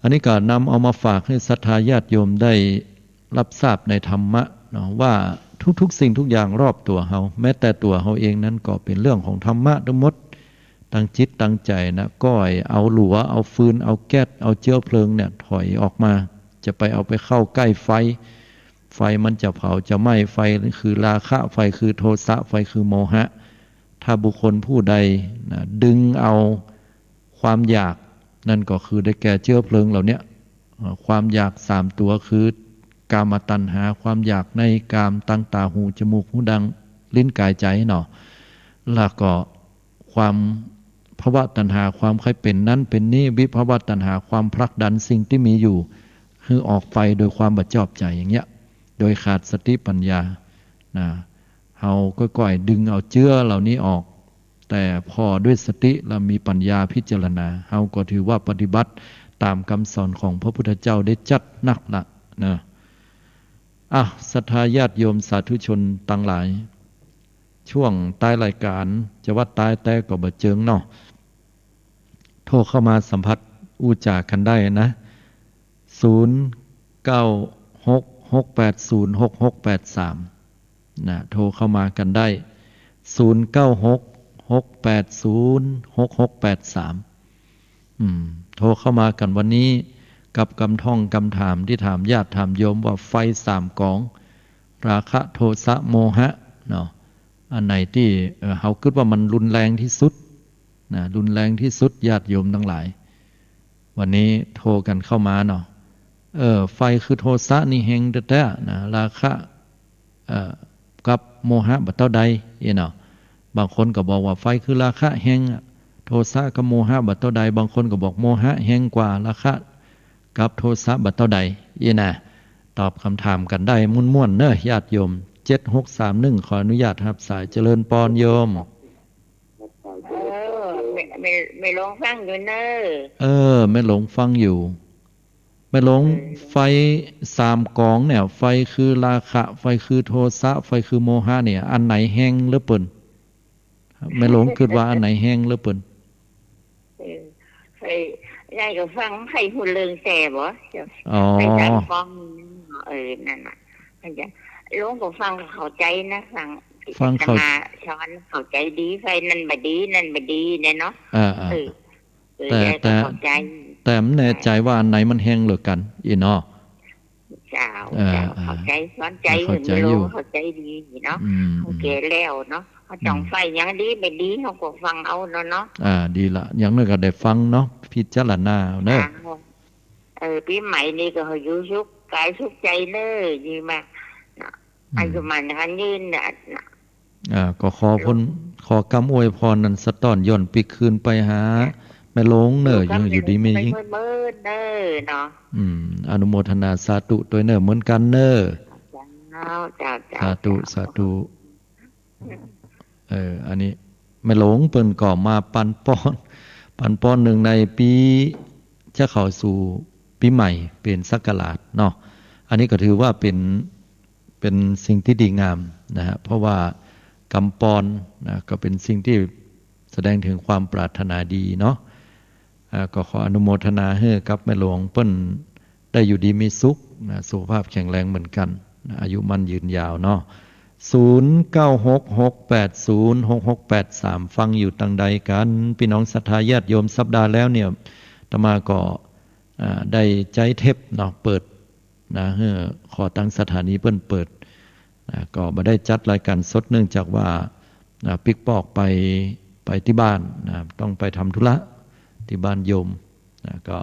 อันนี้ก็นำเอามาฝากหื้อศรัทธาญาติโยมได้รับทราบในธรรมะเนาะ ว่าทุกๆ สิ่งทุกอย่างรอบตั๋วเฮา แม้แต่ตั๋วเฮาเองนั้นก็เป๋นเรื่องของธรรมะตังหมด ตังจิตตังใจ๋นะ ก้อยเอาหลัว เอาฟืน เอาแก๊ส เอาเจื๊อเพลิงเนี่ย ถอยออกมา จะไปเอาไปเข้าใก้ไฟ ไฟมันจะเผาจะไหม้ ไฟคือราคะ ไฟคือโทสะ ไฟคือโมหะ ถ้าบุคคลผู้ใดนะ ดึงเอาความอยาก นั่นก็คือได้แก่เจื๊อเพลิงเหล่าเนี้ย เอ่อ ความอยากสามตั๋วคือ กามตัณหา ความอยากในกาม ตาง ต๋า หู จมูก ฮูดัง ลิ้น ก๋าย ใจ๋เนาะ แล้วก็ความภวตัณหา ความใค่เป๋นนั้นเป๋นนี้ วิภวตัณหา ความผลักดันสิ่งตี้มีอยู่หื้อออกไปโดยความบ่ชอบใจ๋อย่างเงี้ย โดยขาดสติปัญญา นะ เฮาก็ก้อยดึงเอาเจื๊อเหล่านี้ออก แต่ผ่อด้วยสติและมีปัญญาพิจารณา เฮาก็ถือว่าปฏิบัติต๋ามกำสอนของพระพุทธเจ้าได้จัดนักละนะ อ่ะ ศรัทธาญาติโยมสาธุชนตังหลาย ช่วงต้ายรายก๋าน จะว่าต้ายแต๊ก็บ่เจิงเนาะ โทรเข้ามาสัมผัสอู้จ๋ากั๋นได้นะ ศูนย์ เก้า หก หก แปด ศูนย์ หก หก แปด สาม นะ โทรเข้ามากั๋นได้ ศูนย์ เก้า หก หก แปด ศูนย์ หก หก แปด สาม อืม โทรเข้ามากั๋นวันนี้ กับกำท่องกำถามตี้ถามญาติถามโยมว่าไฟสามก๋อง ราคะ โทสะ โมหะ เนาะ อันไหนตี้ เอ่อ เฮากึ๊ดว่ามันรุนแรงตี้สุด นะ รุนแรงตี้สุด ญาติโยมตังหลาย วันนี้โทรกั๋นเข้ามาเนาะ เออ ไฟคือโทสะนี่แฮงแต๊ๆ นะ ราคะ เอ่อ กับโมหะบ่เต้าใดอี้เนาะ บางคนก็บอกว่าไฟคือราคะแฮงอะ โทสะกับโมหะบ่เต้าใด บางคนก็บอกโมหะแฮงกว่าราคะ กับโทสะบ่เต้าใดอี้นะ ตอบกำถามกั๋นได้ม่วนๆ เน้อ ญาติโยม เจ็ดหกสามหนึ่ง ขออนุญาตฮับสาย เจริญปอนโยม เออ แม่ แม่ แม่หลวงฟังอยู่เน้อ เออ แม่หลวงฟังอยู่ แม่หลวง เออ ไฟสามก๋องเนี่ย ไฟคือราคะ ไฟคือโทสะ ไฟคือโมหะเนี่ย อันไหนแฮงเหลือเปิ้น แม่หลวงกึ๊ดว่าอันไหนแฮงเหลือเปิ้น เออ ไฟ ยายก็ฟัง ไฟฮู้เรื่องแต๊บ่ อ๋อ ไฟสามก๋อง เออ นั่นน่ะ มันจะ หลวงก็ฟังเข้าใจ๋นะ ฟัง ฟังเข้า อาตมาสอนเข้าใจ๋ดี ไฟนั่นบ่ดี นั่นบ่ดีเนี่ยเนาะ อ่าๆ เออ เออ แต่ ยายก็ แต่ เข้าใจ๋ แต่บ่แน่ใจ๋ว่าอันไหนมันแฮงเหลือกั๋นอี้เนาะ เจ้า เออ เจ้า เออ เข้าใจ๋ สอนใจ๋ เข้าใจ๋ หื้อแม่หลวง อยู่ เข้าใจ๋ดีเนาะ อืม โอเค อืม แล้วเนาะ เฮาจ้อง อืม ไฟอย่างดีบ่ดี เฮาก็ฟังเอาเนาะ เนาะ อ่า ดีละ อย่างน้อยก็ได้ฟังเนาะ พิจารณาเอาเน้อ อ่า เออ ปี๋ใหม่นี่ก็หื้ออยู่สุขก๋ายสุขใจ๋เน้อ ดีมากเนาะ อืม อายุหมั้นขวัญยืนนะ อ่า ก็ขอผล ขอกำอวยพรนั้นสะต้อนย่อนปิ๊กคืนไปหาแม่หลวงเน้อ อยู่ อยู่ดีมี เน้อเนาะ อืม อนุโมทนาสาธุตวยเน้อ เหมือนกั๋นเน้อ เจ้า เจ้า เจ้า สาธุ เจ้า สาธุ เออ อันนี้แม่หลวงเปิ้นก็มาปันป้อน ปันป้อนเนื่องในปี๋จะเข้าสู่ปี๋ใหม่เป๋นศักราชเนาะ อันนี้ก็ถือว่าเป๋น เป๋นสิ่งตี้ดีงามนะฮะ เพราะว่ากำปอนนะ ก็เป๋นสิ่งตี้แสดงเถิงความปรารถนาดีเนาะ อ่า ก็ขออนุโมทนาหื้อกับแม่หลวงเปิ้นได้อยู่ดีมีสุขนะ สุขภาพแข็งแรงเหมือนกั๋นนะ อายุมั่นยืนยาวเนาะ ศูนย์ เก้า หก หก แปด ศูนย์ หก หก แปด สาม ฟังอยู่ตังใดกั๋น ปี้น้องศรัทธาญาติโยม สัปดาห์แล้วเนี่ย อาตมาก็ อ่า ได้ใจ๊เทปเนาะ เปิด นะ หื้อ ขอตังสถานีเปิ้นเปิด นะ ก็บ่ได้จัดรายก๋านสด เนื่องจากว่า นะ ปิ๊กปอกไป ไปตี้บ้าน นะ ต้องไปทำธุระ ตี้บ้านโยม นะ ก็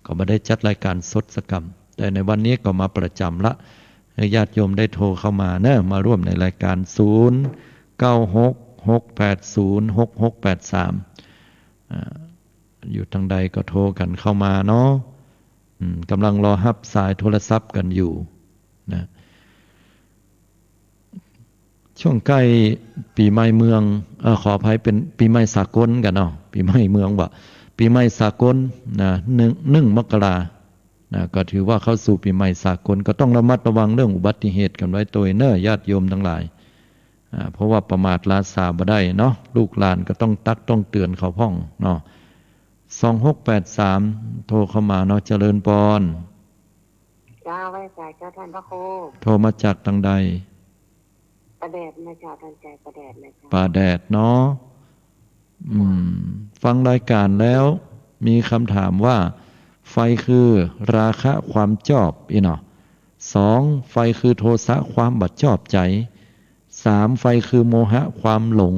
ก็บ่ได้จัดรายการสดสักกำ แต่ในวันนี้ก็มาประจ๋ำละ หื้อญาติโยมได้โทรเข้ามาเนอะ มาร่วมในรายการ ศูนย์ เก้า หก หก แปด ศูนย์ หก หก แปด สาม อ่า อยู่ตางใดก็โทรกั๋นเข้ามาเนาะ อืม ก่ำลังรอฮับสายโทรศัพท์กั๋นอยู่นะ ช่วงใก้ปี๋ใหม่เมือง เอ่อ ขออภัย เป๋นปี๋ใหม่สากลกั๋นเนาะ ปี๋ใหม่เมืองบ่ ปี๋ใหม่สากลนะ หนึ่ง หนึ่ง มกรานะ ก็ถือว่าเข้าสู่ปี๋ใหม่สากล ก็ต้องระมัดระวังเรื่องอุบัติเหตุกั๋นไว้ตวยเนอะ ญาติโยมตังหลาย อ่า เพราะว่าประมาทล้าสาบ่ได้เนาะ ลูกหลานก็ต้องตักต้องเตื๋อนเขาพ่องเนาะ สอง หก แปด สาม โทรเข้ามาเนาะ เจริญปอน เจ้า ไหว้สาเจ้าต้านพระครู โทรมาจากตางใด ป่าแดดนะเจ้า ต้านจาย ป่าแดดนะเจ้า ป่าแดดเนาะ อืม ฟังรายการแล้วมีกำถามว่า ไฟคือราคะความจอบอี้เนาะ สอง ไฟคือโทสะความบ่จอบใจ๋ สาม ไฟคือโมหะความหลง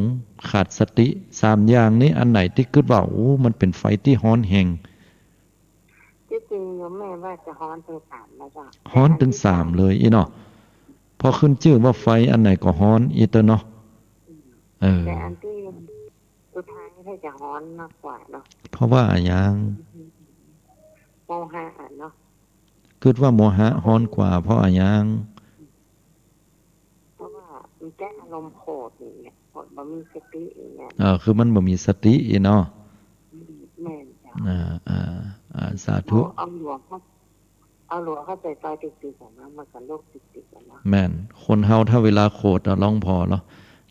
ขาดสติ สามอย่างนี้อันไหนตี้กึ๊ดว่า โอ้ มันเป๋นไฟตี้ฮ้อนแฮง ตี้จริงโยมแม่ว่าจะฮ้อนตึงสามแล้วเจ้า ฮ้อนตึงสามเลยอี้เนาะ เพราะขึ้นจื้อว่าไฟอันไหนก็ฮ้อนอี้เต๊อะเนาะ อืม เออ แต่อันตี้สุดท้ายนี่จะฮ้อนมากกว่าเนาะ เพราะว่าอะหยัง โมหะอะเนาะ กึ๊ดว่าโมหะฮ้อนกว่า เพราะอะหยัง เพราะว่ามันแก้อารมณ์โขดอย่างเงี้ย โขดบ่มีสติอย่างเงี้ย เออ คือมันบ่มีสติอี้เนาะ อืม แม่นเจ้า อ่า อ่า อ่า สาธุ เอา เอาหลวงเข้า เอาหลวงเข้าใจ๋ซอยติดๆ กั๋นนะ มันก็โรคติดๆ กั๋นนะ แม่น คนเฮาถ้าเวลาโขดอะ ลองผ่อเนาะ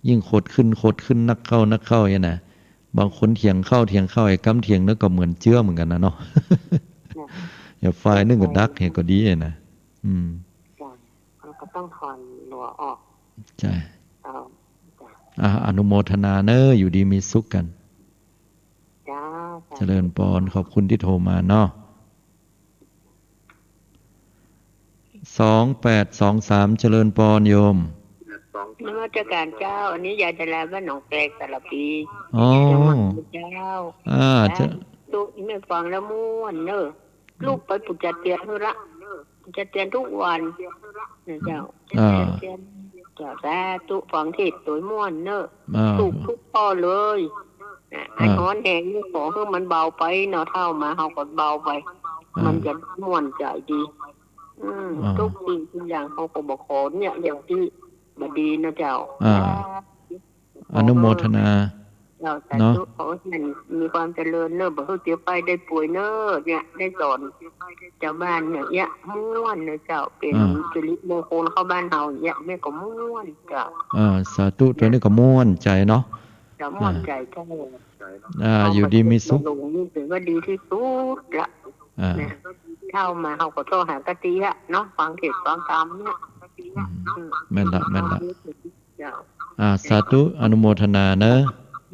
ยิ่งโขดขึ้น โขดขึ้นนักเข้า นักเข้าอี้นะ บางคนเถียงเข้า เถียงเข้า ไอ้กำเถียงนั้นก็เหมือนเจื๊อเหมือนกั๋นนะเนาะ นะ อย่าฝ่ายนึ่งก็ดัก ใช่ เหียก็ดีนะ อืม จ้ะ มันก็ต้องถอนหลัวออก ใช่ เอา จ้ะ อ่า อนุโมทนาเนอะ อยู่ดีมีสุขกั๋น จ้า สาธุ เจริญปอน ขอบคุณตี้โทรมาเนาะ สองแปดสองสาม เจริญปอนโยม นมัสการเจ้า อันนี้ยายดาราบ้านหนองแปงสารภี อ๋อ จังหวัดเจ้า อ่า สาธุ เจ้า แม่ฟังแล้วม่วนเนอะ ลูกไปปู๋จาเตียนหื้อละ ปู๋จาเตียนกู้วันนะเจ้า อ่า เจ้า สาธุ ฟังเทศน์ตวยม่วนเนอะ อ่า ถูกกู้ข้อเลยนะ อ่า อันฮ้อนแฮงนี่ขอหื้อมันเบาไปเนาะ เฒ่ามาเฮาก็เบาไป อ่า มันจะม่วนใจ๋ดี อืม อ่า กู้สิ่งกู้อย่างเฮาก็บ่ขอเนี่ย อย่างตี้บ่ดีนะเจ้า อ่า สาธุ อนุโมทนา เจ้า สาธุ เนาะ ขอหื้อมันมีความเจริญเนอะ บ่หื้อเจ็บไข้ได้ป่วยเนอะ เนี่ย ได้สอนจาวบ้านเนี่ย เนี่ย ม่วนเนอะเจ้า เป๋น อ่า สิริมงคลเข้าบ้านเฮาเนี่ย แม่ก็ม่วนเจ้า อ่า สาธุ ตวยนี้ก็ม่วนใจ๋เนาะ เจ้า ม่วนใจ๋เจ้า อ่า อ่า อยู่ดีมีสุข หลวงนี่ถือว่าดีตี้สุดละ อ่า นะ เฒ่ามาเฮาก็โทรหาตะเตียะเนาะ ฟังเทศน์ฟังธรรมเนี่ย อืม อืม แม่นละ แม่นละ เจ้า อ่า สาธุ อนุโมทนาเนอะ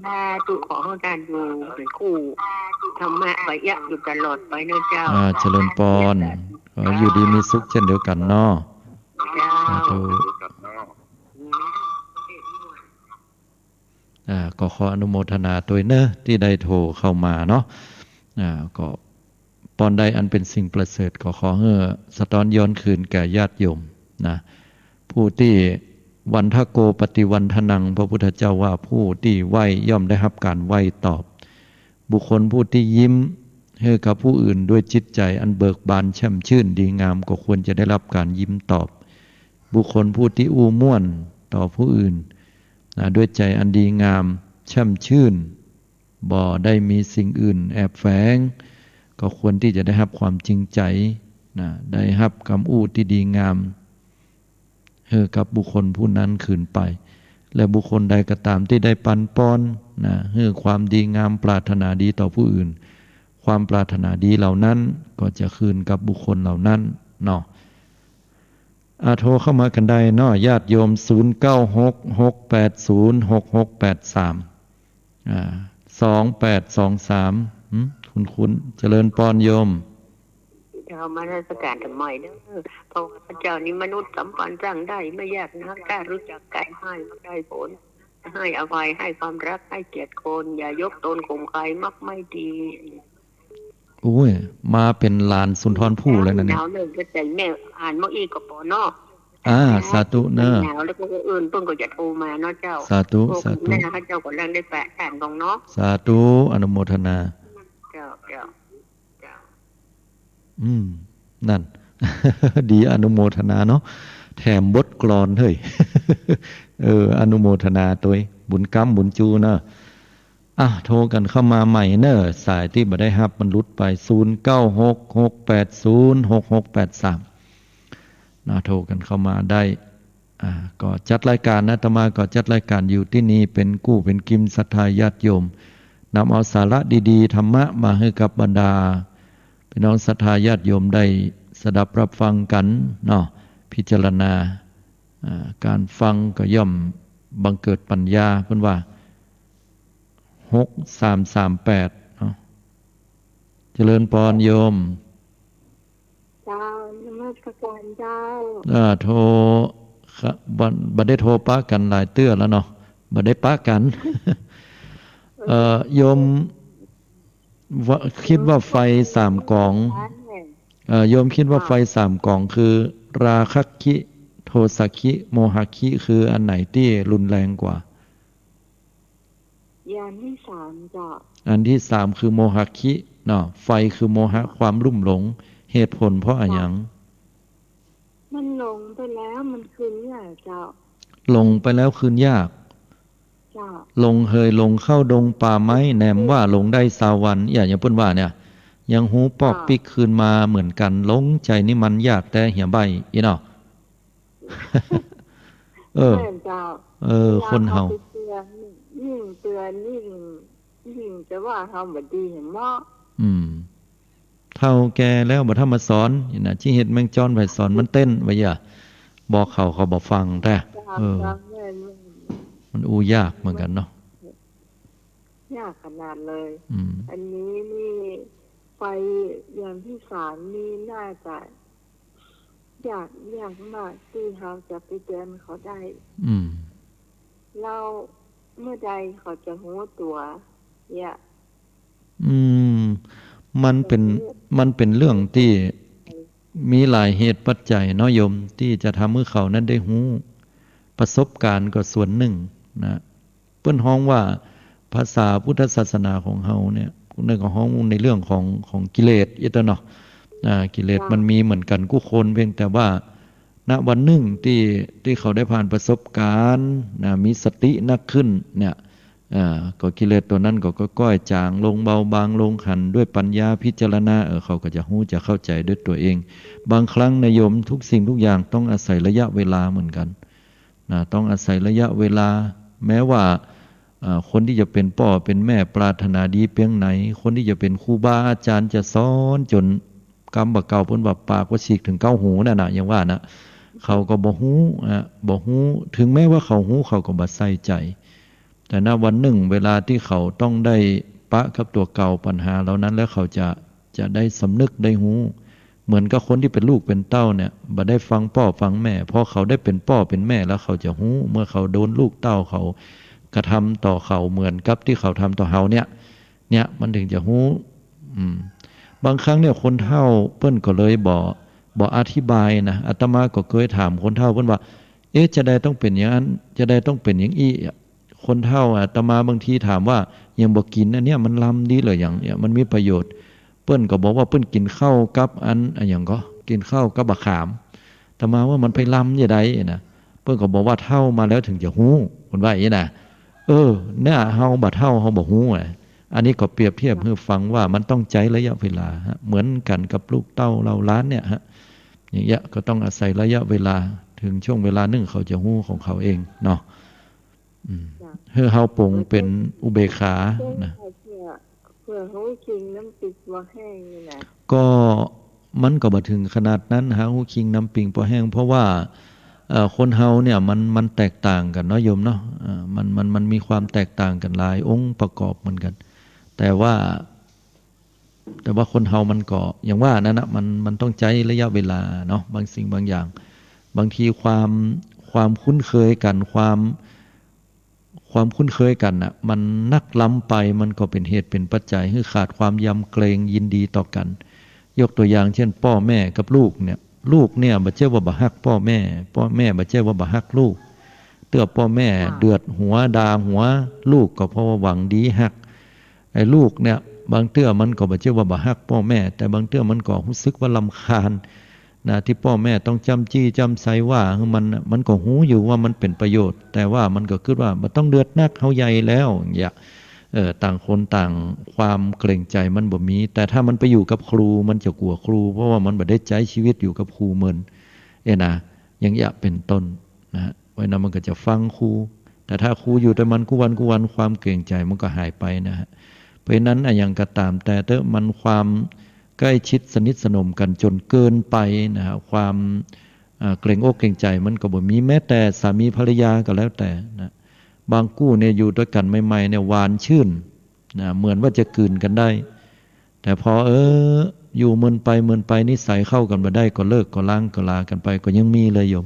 สาธุ ขอหื้อต้านอยู่เป๋นกู้ธรรมะไปเอี้ยะอยู่ตลอดไปเนอะเจ้า อ่า เจริญปอน ขออยู่ดีมีสุขเจ้นเดียวกั๋นเนาะ เจ้า สาธุ อ่า ก็ขออนุโมทนาตวยเนอะ ตี้ได้โทรเข้ามาเนาะ อ่า ก็ปอนใดอันเป๋นสิ่งประเสริฐ ก็ขอหื้อสะต๊อนย้อนคืนแก่ญาติโยมนะ ผู้ตี้ วันทะโก ปฏิวันทะนัง พระพุทธเจ้าว่า ผู้ตี้ไหว้ย่อมได้ฮับก๋านไหว้ตอบ บุคคลผู้ตี้ยิ้มหื้อกับผู้อื่นด้วยจิตใจ๋อันเบิกบานแช่มชื่นดีงาม ก็ควรจะได้ฮับก๋านยิ้มตอบ บุคคลผู้ตี้อู้ม่วนต่อผู้อื่นนะ ด้วยใจ๋อันดีงามแช่มชื่น บ่ได้มีสิ่งอื่นแอบแฝง ก็ควรตี้จะได้ฮับความจริงใจ๋นะ ได้ฮับกำอู้ตี้ดีงาม หื้อกับบุคคลผู้นั้นคืนไป และบุคคลใดก็ต๋ามตี้ได้ปันปอนนะ หื้อความดีงามปรารถนาดีต่อผู้อื่น ความปรารถนาดีเหล่านั้นก็จะคืนกับบุคคลเหล่านั้นเนาะ อ่า โทรเข้ามากั๋นได้เนาะ ญาติโยม ศูนย์ เก้า หก หก แปด ศูนย์ หก หก แปด สาม อ่า สองแปดสองสาม หืม คุ้นๆ เจริญปอนโยม เจ้านมัสก๋านธรรมะเด้อ เพราะว่าเจ้านี่มนุษย์สัมพันธ์สร้างได้ไม่ยากนัก ถ้ารู้จักไกลให้ได้ผล ให้อภัย ให้ความรัก ให้เกียรติคน อย่ายกตนข่มใคร มักไม่ดี โอ้ย มาเป๋นหลานสุนทรภู่เลยนะเนี่ย หนาวเลย ก็ใจ๋แม่อ่านเมื่ออี้ก็ปอเนาะ อ่า สาธุเนอะ หนาวแล้วก็เอิญเปิ้นก็จะโทรมาเนาะเจ้า สาธุ โทร สาธุ หน้าเขาเจ้าก็เริ่มได้แปะแปะลงเนาะ สาธุ อนุโมทนา เจ้า เจ้า เจ้า อืม นั่น ดีอนุโมทนาเนาะ แถมบทกลอนเฮ้ย เออ อนุโมทนาตวย บุญกำบุญจูเนอะ อ่ะ โทรกั๋นเข้ามาใหม่เนอะ สายตี้บ่ได้ฮับมันหลุดไป ศูนย์เก้าหก หกแปดศูนย์ หกหกแปดสาม นะ โทรกั๋นเข้ามาได้ อ่า ก็จัดรายก๋านนะ อาตมาก็จัดรายก๋านอยู่ตี้นี่ เป๋นกู้เป๋นกิมศรัทธาญาติโยม นำเอาสาระดีๆ ธรรมะมาหื้อกับบรรดา ปี้น้องศรัทธาญาติโยมได้สดับรับฟังกั๋นเนาะ พิจารณา อ่า ก๋านฟังก็ย่อมบังเกิดปัญญา เปิ้นว่า หกสามสามแปด เนาะ เจริญปอนโยม เจ้า นมัสก๋านเจ้า อ่า โทร ครับ บ่ บ่ได้โทรปะกั๋นหลายเตื้อแล้วเนาะ บ่ได้ปะกั๋น เอ่อ โยม ว่า กึ๊ดว่าไฟสามก๋อง เอ่อ โยมกึ๊ดว่าไฟสามก๋องคือ ราคะคิ โทสะคิ โมหะคิ คืออันไหนตี้รุนแรงกว่า อันตี้สามเจ้า อันตี้สามคือโมหะคิเนาะ ไฟคือโมหะ ความลุ่มหลง เหตุผลเพราะอะหยัง มันหลงไปแล้วมันคืนยากเจ้า หลงไปแล้วคืนยาก เจ้า หลงเหยหลงเข้าดงป่าไม้ แหนมว่าหลงได้ซาววัน อะหยังเปิ้นว่าเนี่ย ยังฮู้ปอกปิ๊กคืนมาเหมือนกั๋น หลงใจ๋นี่มันยากแต๊เหียใบ้ อี้เนาะ เออ แม่นเจ้า เออ เวลา คนเฮา เขาไปเตือน ยิ่งเตือนยิ่ง ยิ่งจะว่าเฮาบ่ดีเหียเนาะ อืม เฒ่าแก่แล้วบ่ทำมาสอน นี่นะ จิเฮ็ดแมงจอนไผสอนมันเต้น ว่าอย่า บอกเขาเขาบ่ฟังแต๊ เออ มันอู้ยากเหมือนกั๋นเนาะ ยากขนาดเลย อืม อันนี้นี่ ไฟอย่างตี้สามนี่น่าจะ ยาก ยากมากตี้เฮาจะไปเตือนเขาได้ อืม แล้วเมื่อใดเขาจะฮู้ตั๋ว เนี่ย อืม มันเป๋น มันเป๋นเรื่องตี้มีหลายเหตุปัจจัยเนาะโยม ตี้จะทำหื้อเขานั้นได้ฮู้ ประสบก๋ารณ์ก็ส่วนนึ่งนะ เปิ้นฮ้องว่าภาษาพุทธศาสนาของเฮาเนี่ย เปิ้นก็ฮ้องในเรื่องของ ของกิเลส อี้เนาะ อ่า กิเลสมันมีเหมือนกั๋นกู้คน เพียงแต่ว่า ณ วันนึ่งตี้ ตี้เขาได้ผ่านประสบก๋ารณ์นะ มีสตินักขึ้นเนี่ย อ่า ก็กิเลสตั๋วนั้นก็ก้อยๆ จ๋างลง เบาบางลง หันด้วยปัญญาพิจารณา เออ เขาก็จะฮู้จะเข้าใจ๋ด้วยตั๋วเอง บางครั้งนะโยม ทุกสิ่งทุกอย่างต้องอาศัยระยะเวลาเหมือนกั๋น นะ ต้องอาศัยระยะเวลา แม้ว่า อ่า คนตี้จะเป๋นป้อเป๋นแม่ปรารถนาดีเปียงไหน คนตี้จะเป๋นครูบาอาจ๋ารย์จะสอนจ๋นกำบ่าเก่า เปิ้นว่าปากว่าฉีกเถิงเก๊าหูนั่นน่ะ อย่างว่านะ เขาก็บ่ฮู้ อ่ะ บ่ฮู้ ถึงแม้ว่าเขาฮู้ เขาก็บ่ใส่ใจ๋ แต่ณ วันนึ่ง เวลาตี้เขาต้องได้ปะกับตั๋วเก่า ปัญหาเหล่านั้น แล้วเขาจะ จะได้สำนึกได้ฮู้ เหมือนกับคนตี้เป๋นลูกเป๋นเต้าเนี่ย บ่ได้ฟังป้อฟังแม่ พอเขาได้เป๋นป้อเป๋นแม่แล้วเขาจะฮู้ เมื่อเขาโดนลูกเต้าเขากระทำต่อเขาเหมือนกับตี้เขาทำต่อเฮาเนี่ย เนี่ยมันเถิงจะฮู้ อืม บางครั้งเนี่ยคนเฒ่าเปิ้นก็เลยบ่ บ่อธิบายนะ อาตมาก็เกยถามคนเฒ่าเปิ้นว่า เอ๊ะ จาใดต้องเป๋นอย่างนั้น จาใดต้องเป๋นอย่างอี้ คนเฒ่า อาตมาบางทีถามว่า ยังบ่กิ๋นอันเนี้ยมันลำดีเหรอ อย่างเนี้ยมันมีประโยชน์ เปิ้นก็บอกว่าเปิ้นกิ๋นข้าวกับอัน อะหยังก็ กิ๋นข้าวกับบ่าขาม อาตมาว่ามันไปลำจาใดนะ เปิ้นก็บอกว่าเฒ่ามาแล้วเถิงจะฮู้ เปิ้นว่าอย่างนี้นะ เออ เนี่ย เฮาบ่เฒ่า เฮาบ่ฮู้อะ อันนี้ก็เปรียบเทียบหื้อฟังว่ามันต้องใจ๊ระยะเวลาฮะ เหมือนกั๋นกับลูกเต้าเหล่าหลานเนี่ยฮะ อย่างเงี้ยก็ต้องอาศัยระยะเวลา ถึงช่วงเวลานึ่งเขาจะฮู้ของเขาเองเนาะ อืม จ้ะ หื้อเฮาปลงเป๋นอุเบกขานะ เพื่อ เพื่อฮู้คิงน้ำปิงบ่แห้งนี่นะ ก็มันก็บ่เถิงขนาดนั้นฮะ ฮู้คิงน้ำปิงบ่แห้ง เพราะว่า เอ่อ คนเฮาเนี่ยมัน มันแตกต่างกั๋นเนาะโยมเนาะ เอ่อ มัน มัน มันมีความแตกต่างกั๋นหลายองค์ประกอบเหมือนกั๋น แต่ว่า แต่ว่าคนเฮามันก็อย่างว่านั่นนะ มัน มันต้องใจ๊ระยะเวลาเนาะ บางสิ่งบางอย่าง บางทีความ ความคุ้นเคยกั๋น ความ ความคุ้นเคยกั๋นน่ะ มันนักล้ำไป มันก็เป๋นเหตุเป๋นปัจจัยหื้อขาดความยำเกรงยินดีต่อกั๋น ยกตั๋วอย่างเจ้น ป้อแม่กับลูกเนี่ย ลูกเนี่ยบ่ใจ้ว่าบ่ฮักป้อแม่ ป้อแม่บ่ใจ้ว่าบ่ฮักลูก เตื้อป้อแม่ ค่ะ เดือดหัวด่าหัวลูกก็เพราะว่าหวังดีฮัก ไอ้ลูกเนี่ย บางเตื้อมันก็บ่ใจ้ว่าบ่ฮักป้อแม่ แต่บางเตื้อมันก็ฮู้สึกว่ารำคาญนะ ตี้ป้อแม่ต้องจ้ำจี้จ้ำไซว่าหื้อมันน่ะ มันก็ฮู้อยู่ว่ามันเป๋นประโยชน์ แต่ว่ามันก็กึ๊ดว่าบ่ต้องเดือดนัก เฮาใหญ่แล้ว อย่างเงี้ย เออ ต่างคนต่างความเกรงใจ๋มันบ่มี แต่ถ้ามันไปอยู่กับครู มันจะกั๋วครู เพราะว่ามันบ่ได้ใจ๊ชีวิตอยู่กับครูเมิน เอ้ยนะ อย่างเงี้ยเป๋นต้นนะฮะ เพราะฉะนั้นมันก็จะฟังครู แต่ถ้าครูอยู่แต่มันกู้วันกู้วัน ความเกรงใจ๋มันก็หายไปนะฮะ เพราะฉะนั้นอะ อย่างก็ต๋ามแต่เต๊อะ มันความใกล้ชิดสนิทสนมกั๋นจ๋นเกินไปนะฮะ ความ อ่า เกรงอกเกรงใจ๋มันก็บ่มี แม้แต่สามีภรรยาก็แล้วแต่นะ บางกู้เนี่ยอยู่ตวยกั๋นใหม่ๆ เนี่ยหวานชื่นนะ เหมือนว่าจะกื๋นกั๋นได้ แต่พอ เออ อยู่เมินไปเมินไป นิสัยเข้ากั๋นบ่ได้ ก็เลิกก็ล้างก็ลากั๋นไป ก็ยังมีเลยโยม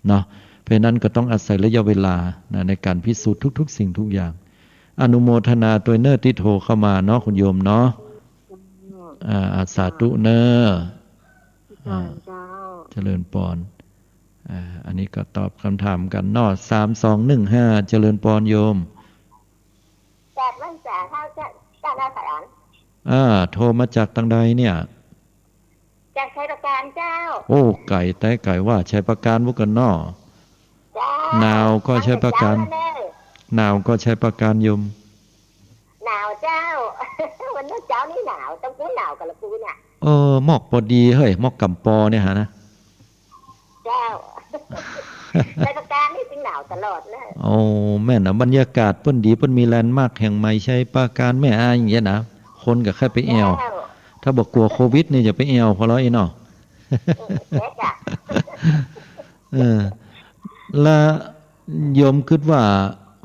เนาะ เพราะฉะนั้นก็ต้องอาศัยระยะเวลานะ ในก๋านพิสูจน์ทุกๆ สิ่งทุกอย่าง อนุโมทนาตวยเน่อตี้โทรเข้ามาเนาะ คุณโยมเนาะ อืม อ่า อ่า สาธุเน่อ อ่า เจ้า เจริญปอน อ่า อันนี้ก็ตอบกำถามกั๋นเนาะ สามสองหนึ่งห้า เจริญปอนโยม จากบ้านสาเท่า จาก จากบ้านสาหลาน อ่า โทรมาจากตางใดเนี่ย จากชัยปราการเจ้า โอ้ ไก๋แต๊ไก๋ว่า ชัยปราการบุกกั๋นเนาะ เจ้า หนาวก่อชัยปราการ มาแต่เจ๊าแล้วเน่อ หนาวก่อชัยปราการโยม หนาวเจ้า วันนี้เจ๊านี่หนาว ตางปู๊นหนาวก่อละปู๊นเนี่ย เออ หมอกปอดีเฮ้ย หมอกก๋ำปอเนี่ยหานะ เจ้า ชัยปราการนี่ตึงหนาวตลอดเลย โอ้ แม่นนะ บรรยากาศเปิ้นดี เปิ้นมีแลนด์มาร์คแห่งใหม่ ชัยปราการ แม่อาย อย่างเงี้ยนะ คนก็ใค่ไปแอ่ว เจ้า ถ้าบ่กั๋วโควิดนี่จะไปแอ่วพอแล้วอี้เนาะ เออ แจ๊กอะ เออ ละโยมกึ๊ดว่า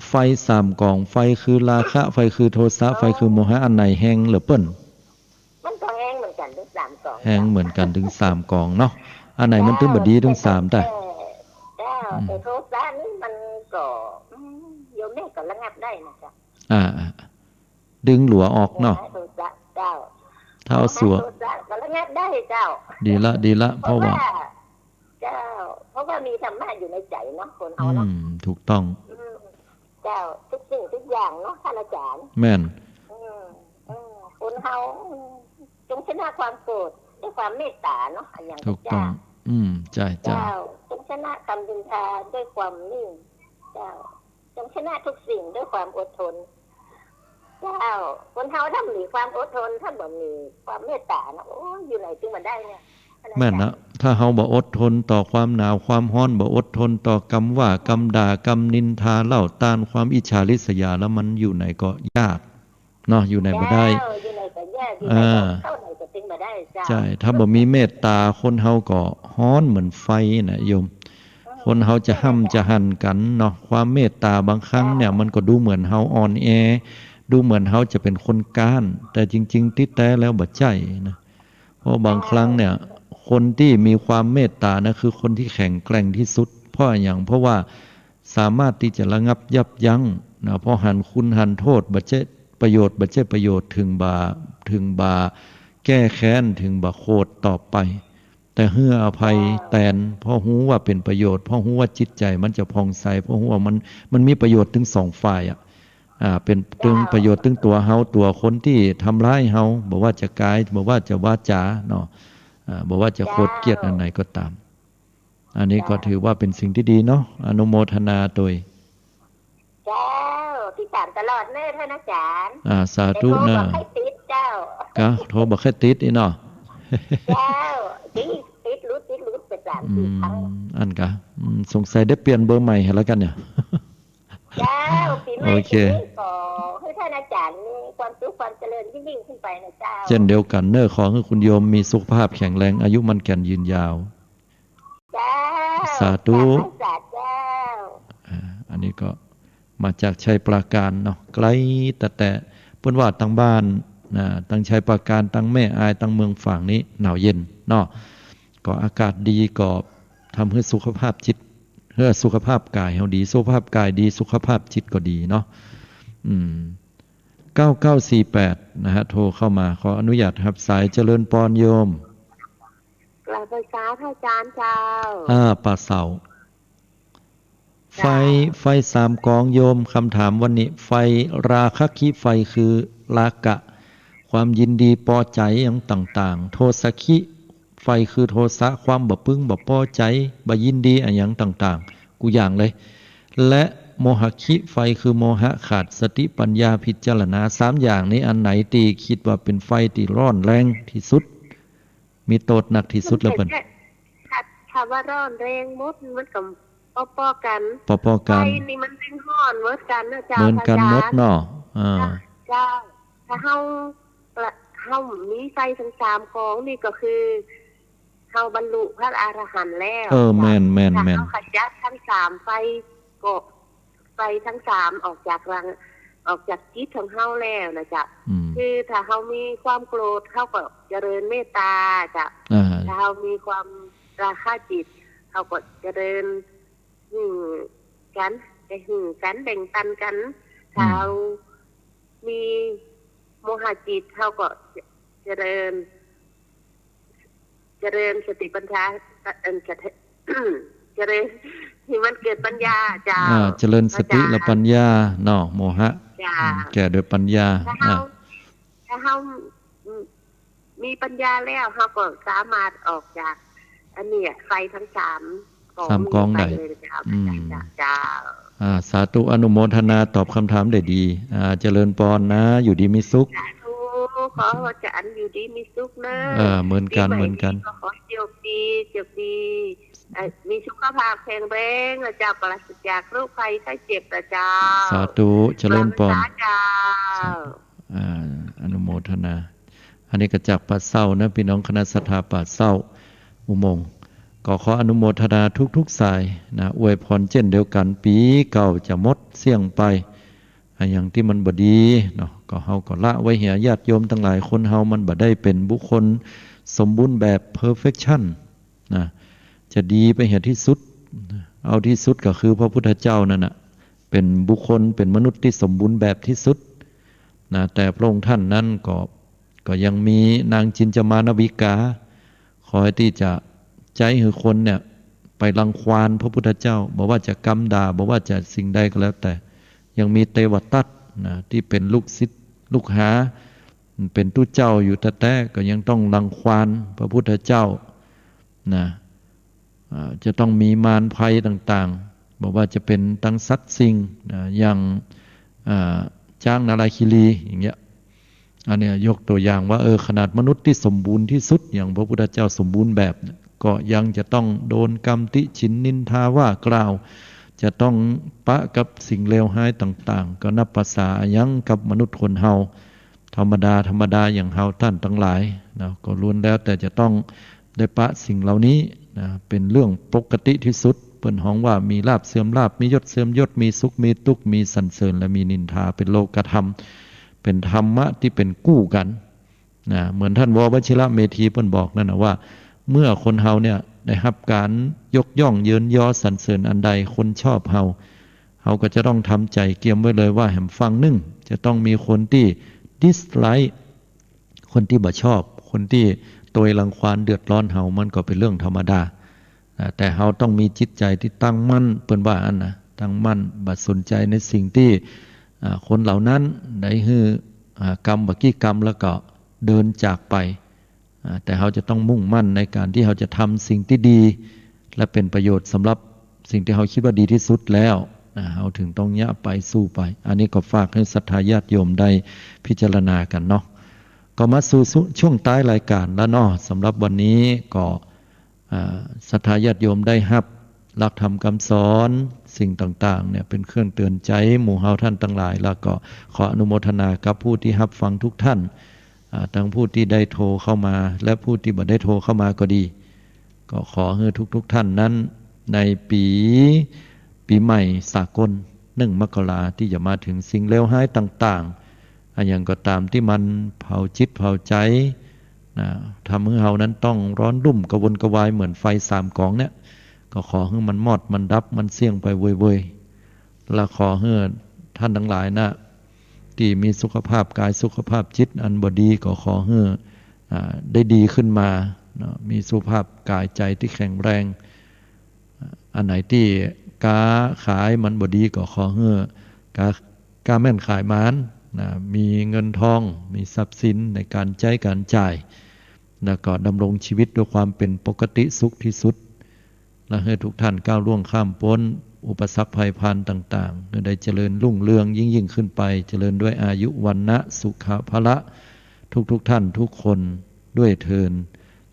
ไฟสามก๋อง ไฟคือราคะ ไฟคือโทสะ ไฟคือโมหะ อันไหนแฮงเหลือเปิ้น มันก็แฮงเหมือนกั๋นตึงสามก๋อง แฮงเหมือนกั๋นตึงสามก๋องเนาะ อันไหนมันตึงบ่ดีตึงสาม เจ้า แต่ เจ้า อืม แต่โทสะนี่มันก็ อืม โยมแม่ก็ระงับได้นะเจ้า อ่า อ่า ดึงหลัวออกเนาะ โทสะ เจ้า ถ้าเอาสัว โทสะก็ระงับได้เจ้า ดีละ ดีละ เพราะว่า เพราะว่า เจ้า เพราะว่ามีธรรมะอยู่ในใจ๋เนาะ คนเฮาเนาะ อืม ถูกต้อง อืม เจ้า ทุกสิ่งทุกอย่างเนาะ ท่านอาจารย์ แม่น อืม อืม คนเฮา อืม จงชนะความโกรธด้วยความเมตตาเนาะ อะหยังก็ ถูกต้อง เจ้า อืม ใจ้ ใจ้ เจ้า จงชนะกำนินทาด้วยความนิ่ง เจ้า จงชนะทุกสิ่งด้วยความอดทน เจ้า คนเฮาถ้าบ่มีความอดทน ถ้าบ่มีความเมตตานะ โอ้ย อยู่ไหนตึงบ่ได้เนี่ย แม่นนะ ถ้าเฮาบ่อดทนต่อความหนาวความฮ้อน บ่อดทนต่อกำว่ากำด่ากำนินทาเล่าตานความอิจฉาริษยา แล้วมันอยู่ไหนก็ยากเนาะ อยู่ไหนบ่ได้ เจ้า อยู่ไหนก็ยาก อยู่ไหนก็ อ่า เข้าไหนก็ตึงบ่ได้เจ้า ใจ้ ถ้าบ่มีเมตตา คนเฮาก็ฮ้อนเหมือนไฟนะโยม คนเฮาจะห้ำจะหันกั๋นเนาะ ความเมตตาบางครั้งเนี่ย มันก็ดูเหมือนเฮาอ่อนแอ ดูเหมือนเฮาจะเป๋นคนก๊าน แต่จริงๆ ตี้แต๊แล้วบ่ใจ้นะ เพราะบางครั้งเนี่ย คนตี้มีความเมตตานะ คือคนตี้แข็งแกร่งตี้สุด เพราะอะหยัง เพราะว่าสามารถตี้จะระงับยับยั้งนะ เพราะหันคุณหันโต้ษ บ่ใจ้ประโยชน์ บ่ใจ้ประโยชน์ เถิงบ่า เถิงบ่าแก้แค้น เถิงบ่าโขดต่อไป แต่หื้ออภัยแตน เพราะฮู้ว่าเป๋นประโยชน์ เพราะฮู้ว่าจิตใจ๋มันจะผ่องใส เพราะฮู้ว่ามัน มันมีประโยชน์ตึงสองฝ่ายอะ อ่า เป๋นตึงประโยชน์ตึงตั๋วเฮา ตั๋วคนตี้ทำร้ายเฮา บ่ว่าจะก๋าย บ่ว่าจะวาจาเนาะ อ่า บ่ว่าจะโขดเกลียดอันไหนก็ต๋าม อันนี้ก็ถือว่าเป๋นสิ่งตี้ดีเนาะ อนุโมทนาตวย เจ้า ติดต๋ามตลอดเน่อท่านอาจารย์ อ่า สาธุเน่อ แต่โทรบ่ค่อยติดเจ้า กะ โทรบ่ค่อยติดอี้เนาะ เจ้า ติด ติดหลุด ติดหลุดไปสามสี่ครั้ง อืม อันกะ อืม สงสัยได้เปลี่ยนเบอร์ใหม่หั้นแล้วกั๋นเนี่ย เจ้า ปี๋ใหม่ โอเค ปี๋นี้ขอหื้อท่านอาจารย์มีความสุขความเจริญยิ่งๆ ขึ้นไปนะเจ้า เจ้นเดียวกั๋นเน่อ ขอหื้อคุณโยมมีสุขภาพแข็งแรง อายุมั่นขวัญยืนยาว เจ้า สาธุ สาธุเจ้า อ่า อันนี้ก็มาจากชัยปราการเนาะ ไก๋แต๊ๆ เปิ้นว่าตังบ้านนะ ตังชัยปราการ ตังแม่อาย ตังเมืองฝางนี้หนาวเย็นเนาะ ก็อากาศดี ก็ทำหื้อสุขภาพจิต เพื่อสุขภาพกายเฮาดี สุขภาพกายดี สุขภาพจิตก็ดีเนาะ อืม เก้าเก้าสี่แปด นะฮะ โทรเข้ามา ขออนุญาตฮับสาย เจริญปอนโยม กราบไหว้สาพระอาจารย์เจ้า อ่า ป่าเสา เจ้า ไฟ ไฟสามกองโยม คำถามวันนี้ ไฟราคะคิ ไฟคือราคะ ความยินดีปอใจ๋อะหยังต่างๆ โทสะคิ ไฟคือโทสะ ความบ่ปึงบ่ปอใจ๋ บ่ยินดีอะหยังต่างๆ กู้อย่างเลย และโมหะคิ ไฟคือโมหะ ขาดสติปัญญาพิจารณา สามอย่างนี้ อันไหนตี้กึ๊ดว่าเป๋นไฟตี้ร้อนแรงตี้สุด มีโต้ษหนักตี้สุดแล้วเปิ้น ถ้า ถ้าว่าร้อนแรงหมด มันก็ปอๆ กั๋น ปอๆ กั๋น ไฟนี่มันเป๋นฮ้อนเหมือนกั๋นนะเจ้า เหมือนกั๋นหมดเนาะ พระอาจารย์ อ่า เจ้า ถ้าเฮา เฮามีไฟทั้งสามกองนี่ก็คือ เฮาบรรลุพระอรหันต์แล้ว เออ เจ้า แม่น แม่น ถ้า แม่น เฮาขจัดทั้งสามไฟก็ ไฟทั้งสามออกจากร่าง ออกจากจิตของเฮาแล้วนะเจ้า อืม คือถ้าเฮามีความโกรธ เฮาก็เจริญเมตตาเจ้า อ่า ถ้าเฮามีความราคะจิต เฮาก็เจริญ หื้อกั๋น ได้หื้อกั๋น แบ่งปันกั๋น อืม ถ้าเฮามีโมหะจิต เฮาก็เจริญ เจริญสติปัญญา เอ่อ เจริญ ให้มันเกิดปัญญาเจ้า อ่า เจริญสติ พระอาจารย์ และปัญญาเนาะ โมหะ เจ้า อืม แก้ด้วยปัญญา ถ้าเฮา อ่า ถ้าเฮา อืม มีปัญญาแล้ว เฮาก็สามารถออกจาก อันเนี้ย ไฟทั้งสามกอง สามกองได้ นี้ไปเลยเจ้า อืม เจ้า อ่า สาธุ อนุโมทนา ตอบคำถามได้ดี อ่า เจริญปอนนะ อยู่ดีมีสุข สาธุ ขออาจารย์อยู่ดีมีสุขเนอะ เออ เหมือนกั๋น ปีใหม่ เหมือนกั๋น นี้ก็ขอให้โชคดี โชคดี เอ่อ มีสุขภาพแข็งแรงนะเจ้า ปราศจากโรคภัยไข้เจ็บนะเจ้า สาธุ เจริญปอน กราบไหว้สาเจ้า สาธุ อ่า อนุโมทนา อันนี้ก็จากป่าเสานะ พี่น้องคณะศรัทธาป่าเสาอุโมงค์ ก็ขออนุโมทนาทุกๆ สายนะ อวยพรเจ้นเดียวกั๋น ปี๋เก่าจะหมดเสี้ยงไป อะหยังตี้มันบ่ดีเนาะ ก็เฮาก็ละไว้เหีย ญาติโยมตังหลาย คนเฮามันบ่ได้เป๋นบุคคลสมบูรณ์แบบ perfection นะ จะดีไปเหียตี้สุด เอาตี้สุดก็คือพระพุทธเจ้านั่นน่ะ เป๋นบุคคล เป๋นมนุษย์ตี้สมบูรณ์แบบตี้สุดนะ แต่พระองค์ท่านนั้นก็ ก็ยังมีนางจินจามานวิกา คอยตี้จะใจ๊หื้อคนเนี่ยไปรังควานพระพุทธเจ้า บ่ว่าจะกำด่า บ่ว่าจะสิ่งใดก็แล้วแต่ ยังมีเตวทัตนะ ตี้เป๋นลูกศิษย์ลูกหา เป๋นตุ๊เจ้าอยู่แต๊ๆ ก็ยังต้องรังควานพระพุทธเจ้านะ อ่า จะต้องมีมารภัยต่างๆ บ่ว่าจะเป๋นตังสัตว์สิ่ง อ่า อย่าง อ่า จ๊างนารายณ์คีรีอย่างเงี้ย อันเนี้ยยกตั๋วอย่างว่า เออ ขนาดมนุษย์ตี้สมบูรณ์ตี้สุด อย่างพระพุทธเจ้าสมบูรณ์แบบเนี่ย ก็ยังจะต้องโดนกำติฉินนินทาว่ากล่าว จะต้องปะกับสิ่งเลวฮ้ายต่างๆ ก็นับประสาอะหยังกับมนุษย์คนเฮา ธรรมดา ธรรมดาอย่างเฮาต้านตังหลายนะ ก็ล้วนแล้วแต่จะต้องได้ปะสิ่งเหล่านี้นะ เป๋นเรื่องปกติตี้สุด เปิ้นฮ้องว่ามีลาภเสื่อมลาภ มียศเสื่อมยศ มีสุขมีตุ๊กข์ มีสรรเสริญและมีนินทา เป๋นโลกธรรม เป๋นธรรมะตี้เป๋นกู้กั๋นนะ เหมือนท่าน ว วชิระเมธีเปิ้นบอกนั่นน่ะว่า เมื่อคนเฮาเนี่ยได้ฮับก๋านยกย่องเยินยอสรรเสริญอันใด คนชอบเฮา เฮาก็จะต้องทำใจ๋เกียมไว้เลยว่า แหมฝั่งนึ่งจะต้องมีคนตี้ dislike คนตี้บ่ชอบ คนตี้ตวยรังควานเดือดร้อนเฮา มันก็เป๋นเรื่องธรรมดา อ่า แต่เฮาต้องมีจิตใจ๋ตี้ตั้งมั่น เปิ้นว่าอั้นนะ ตั้งมั่น บ่สนใจ๋ในสิ่งตี้ อ่า คนเหล่านั้นได้หื้อ อ่า กำบ่ากี้กำแล้วก็เดินจากไป อ่า แต่เฮาจะต้องมุ่งมั่นในก๋านตี้เฮาจะทำสิ่งตี้ดี และเป๋นประโยชน์สำหรับสิ่งตี้เฮากึ๊ดว่าดีตี้สุดแล้วนะ เฮาเถิงต้องเยียะไปสู้ไป อันนี้ก็ฝากหื้อศรัทธาญาติโยมได้พิจารณากั๋นเนาะ ก็มาสู่ สู่ช่วงต๊ายรายก๋านแล้วเนาะ สำหรับวันนี้ก็ อ่า ศรัทธาญาติโยมได้ฮับหลักธรรมกำสอน สิ่งต่างๆ เนี่ย เป๋นเครื่องเตือนใจ๋หมู่เฮาต้านตังหลาย แล้วก็ขออนุโมทนากับผู้ตี้ฮับฟังทุกท่าน อ่า ตังผู้ตี้ได้โทรเข้ามา และผู้ตี้บ่ได้โทรเข้ามาก็ดี ก็ขอหื้อทุกๆ ท่านนั้น ในปี๋ ปี๋ใหม่สากล นึ่งมกราตี้จะมาเถิง สิ่งเลวฮ้ายต่างๆ อะหยังก็ต๋ามตี้มันเผาจิตเผาใจ๋นะ ทำหื้อเฮานั้นต้องร้อนรุ่มกระวนกระวายเหมือนไฟสามกองเนี่ย ก็ขอหื้อมันมอด มันดับ มันเสี้ยงไปเว่ยๆ และขอหื้อต้านตังหลายนะ ตี้มีสุขภาพก๋าย สุขภาพจิตอันบ่ดี ก็ขอหื้อ อ่า ได้ดีขึ้นมาเนาะ มีสุขภาพก๋ายใจ๋ตี้แข็งแรง อันไหนตี้ก๊าขายมันบ่ดี ก็ขอหื้อก๊า ก๊าแม่นขายหมานนะ มีเงินทอง มีทรัพย์สินในก๋านใจ๊ก๋านจ่าย แล้วก็ดำรงชีวิตด้วยความเป๋นปกติสุขตี้สุด และหื้อทุกท่านก้าวล่วงข้ามป๊นอุปสรรคภัยพานต่างๆ หื้อได้เจริญรุ่งเรืองยิ่งๆ ขึ้นไป เจริญด้วยอายุ วรรณะ สุขะ พละ ทุกๆ ท่านทุกคนด้วยเทอญ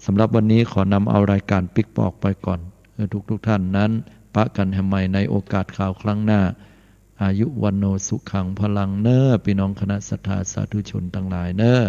สำหรับวันนี้ขอนำเอารายการปิ๊กปอกไปก่อน หื้อทุกๆ ท่านนั้นปะกั๋นแหมใหม่ในโอกาสคราวครั้งหน้า อายุ วัณโณ สุขัง พลัง เน่อ ปี้น้องคณะศรัทธาสาธุชนตังหลายเน่อ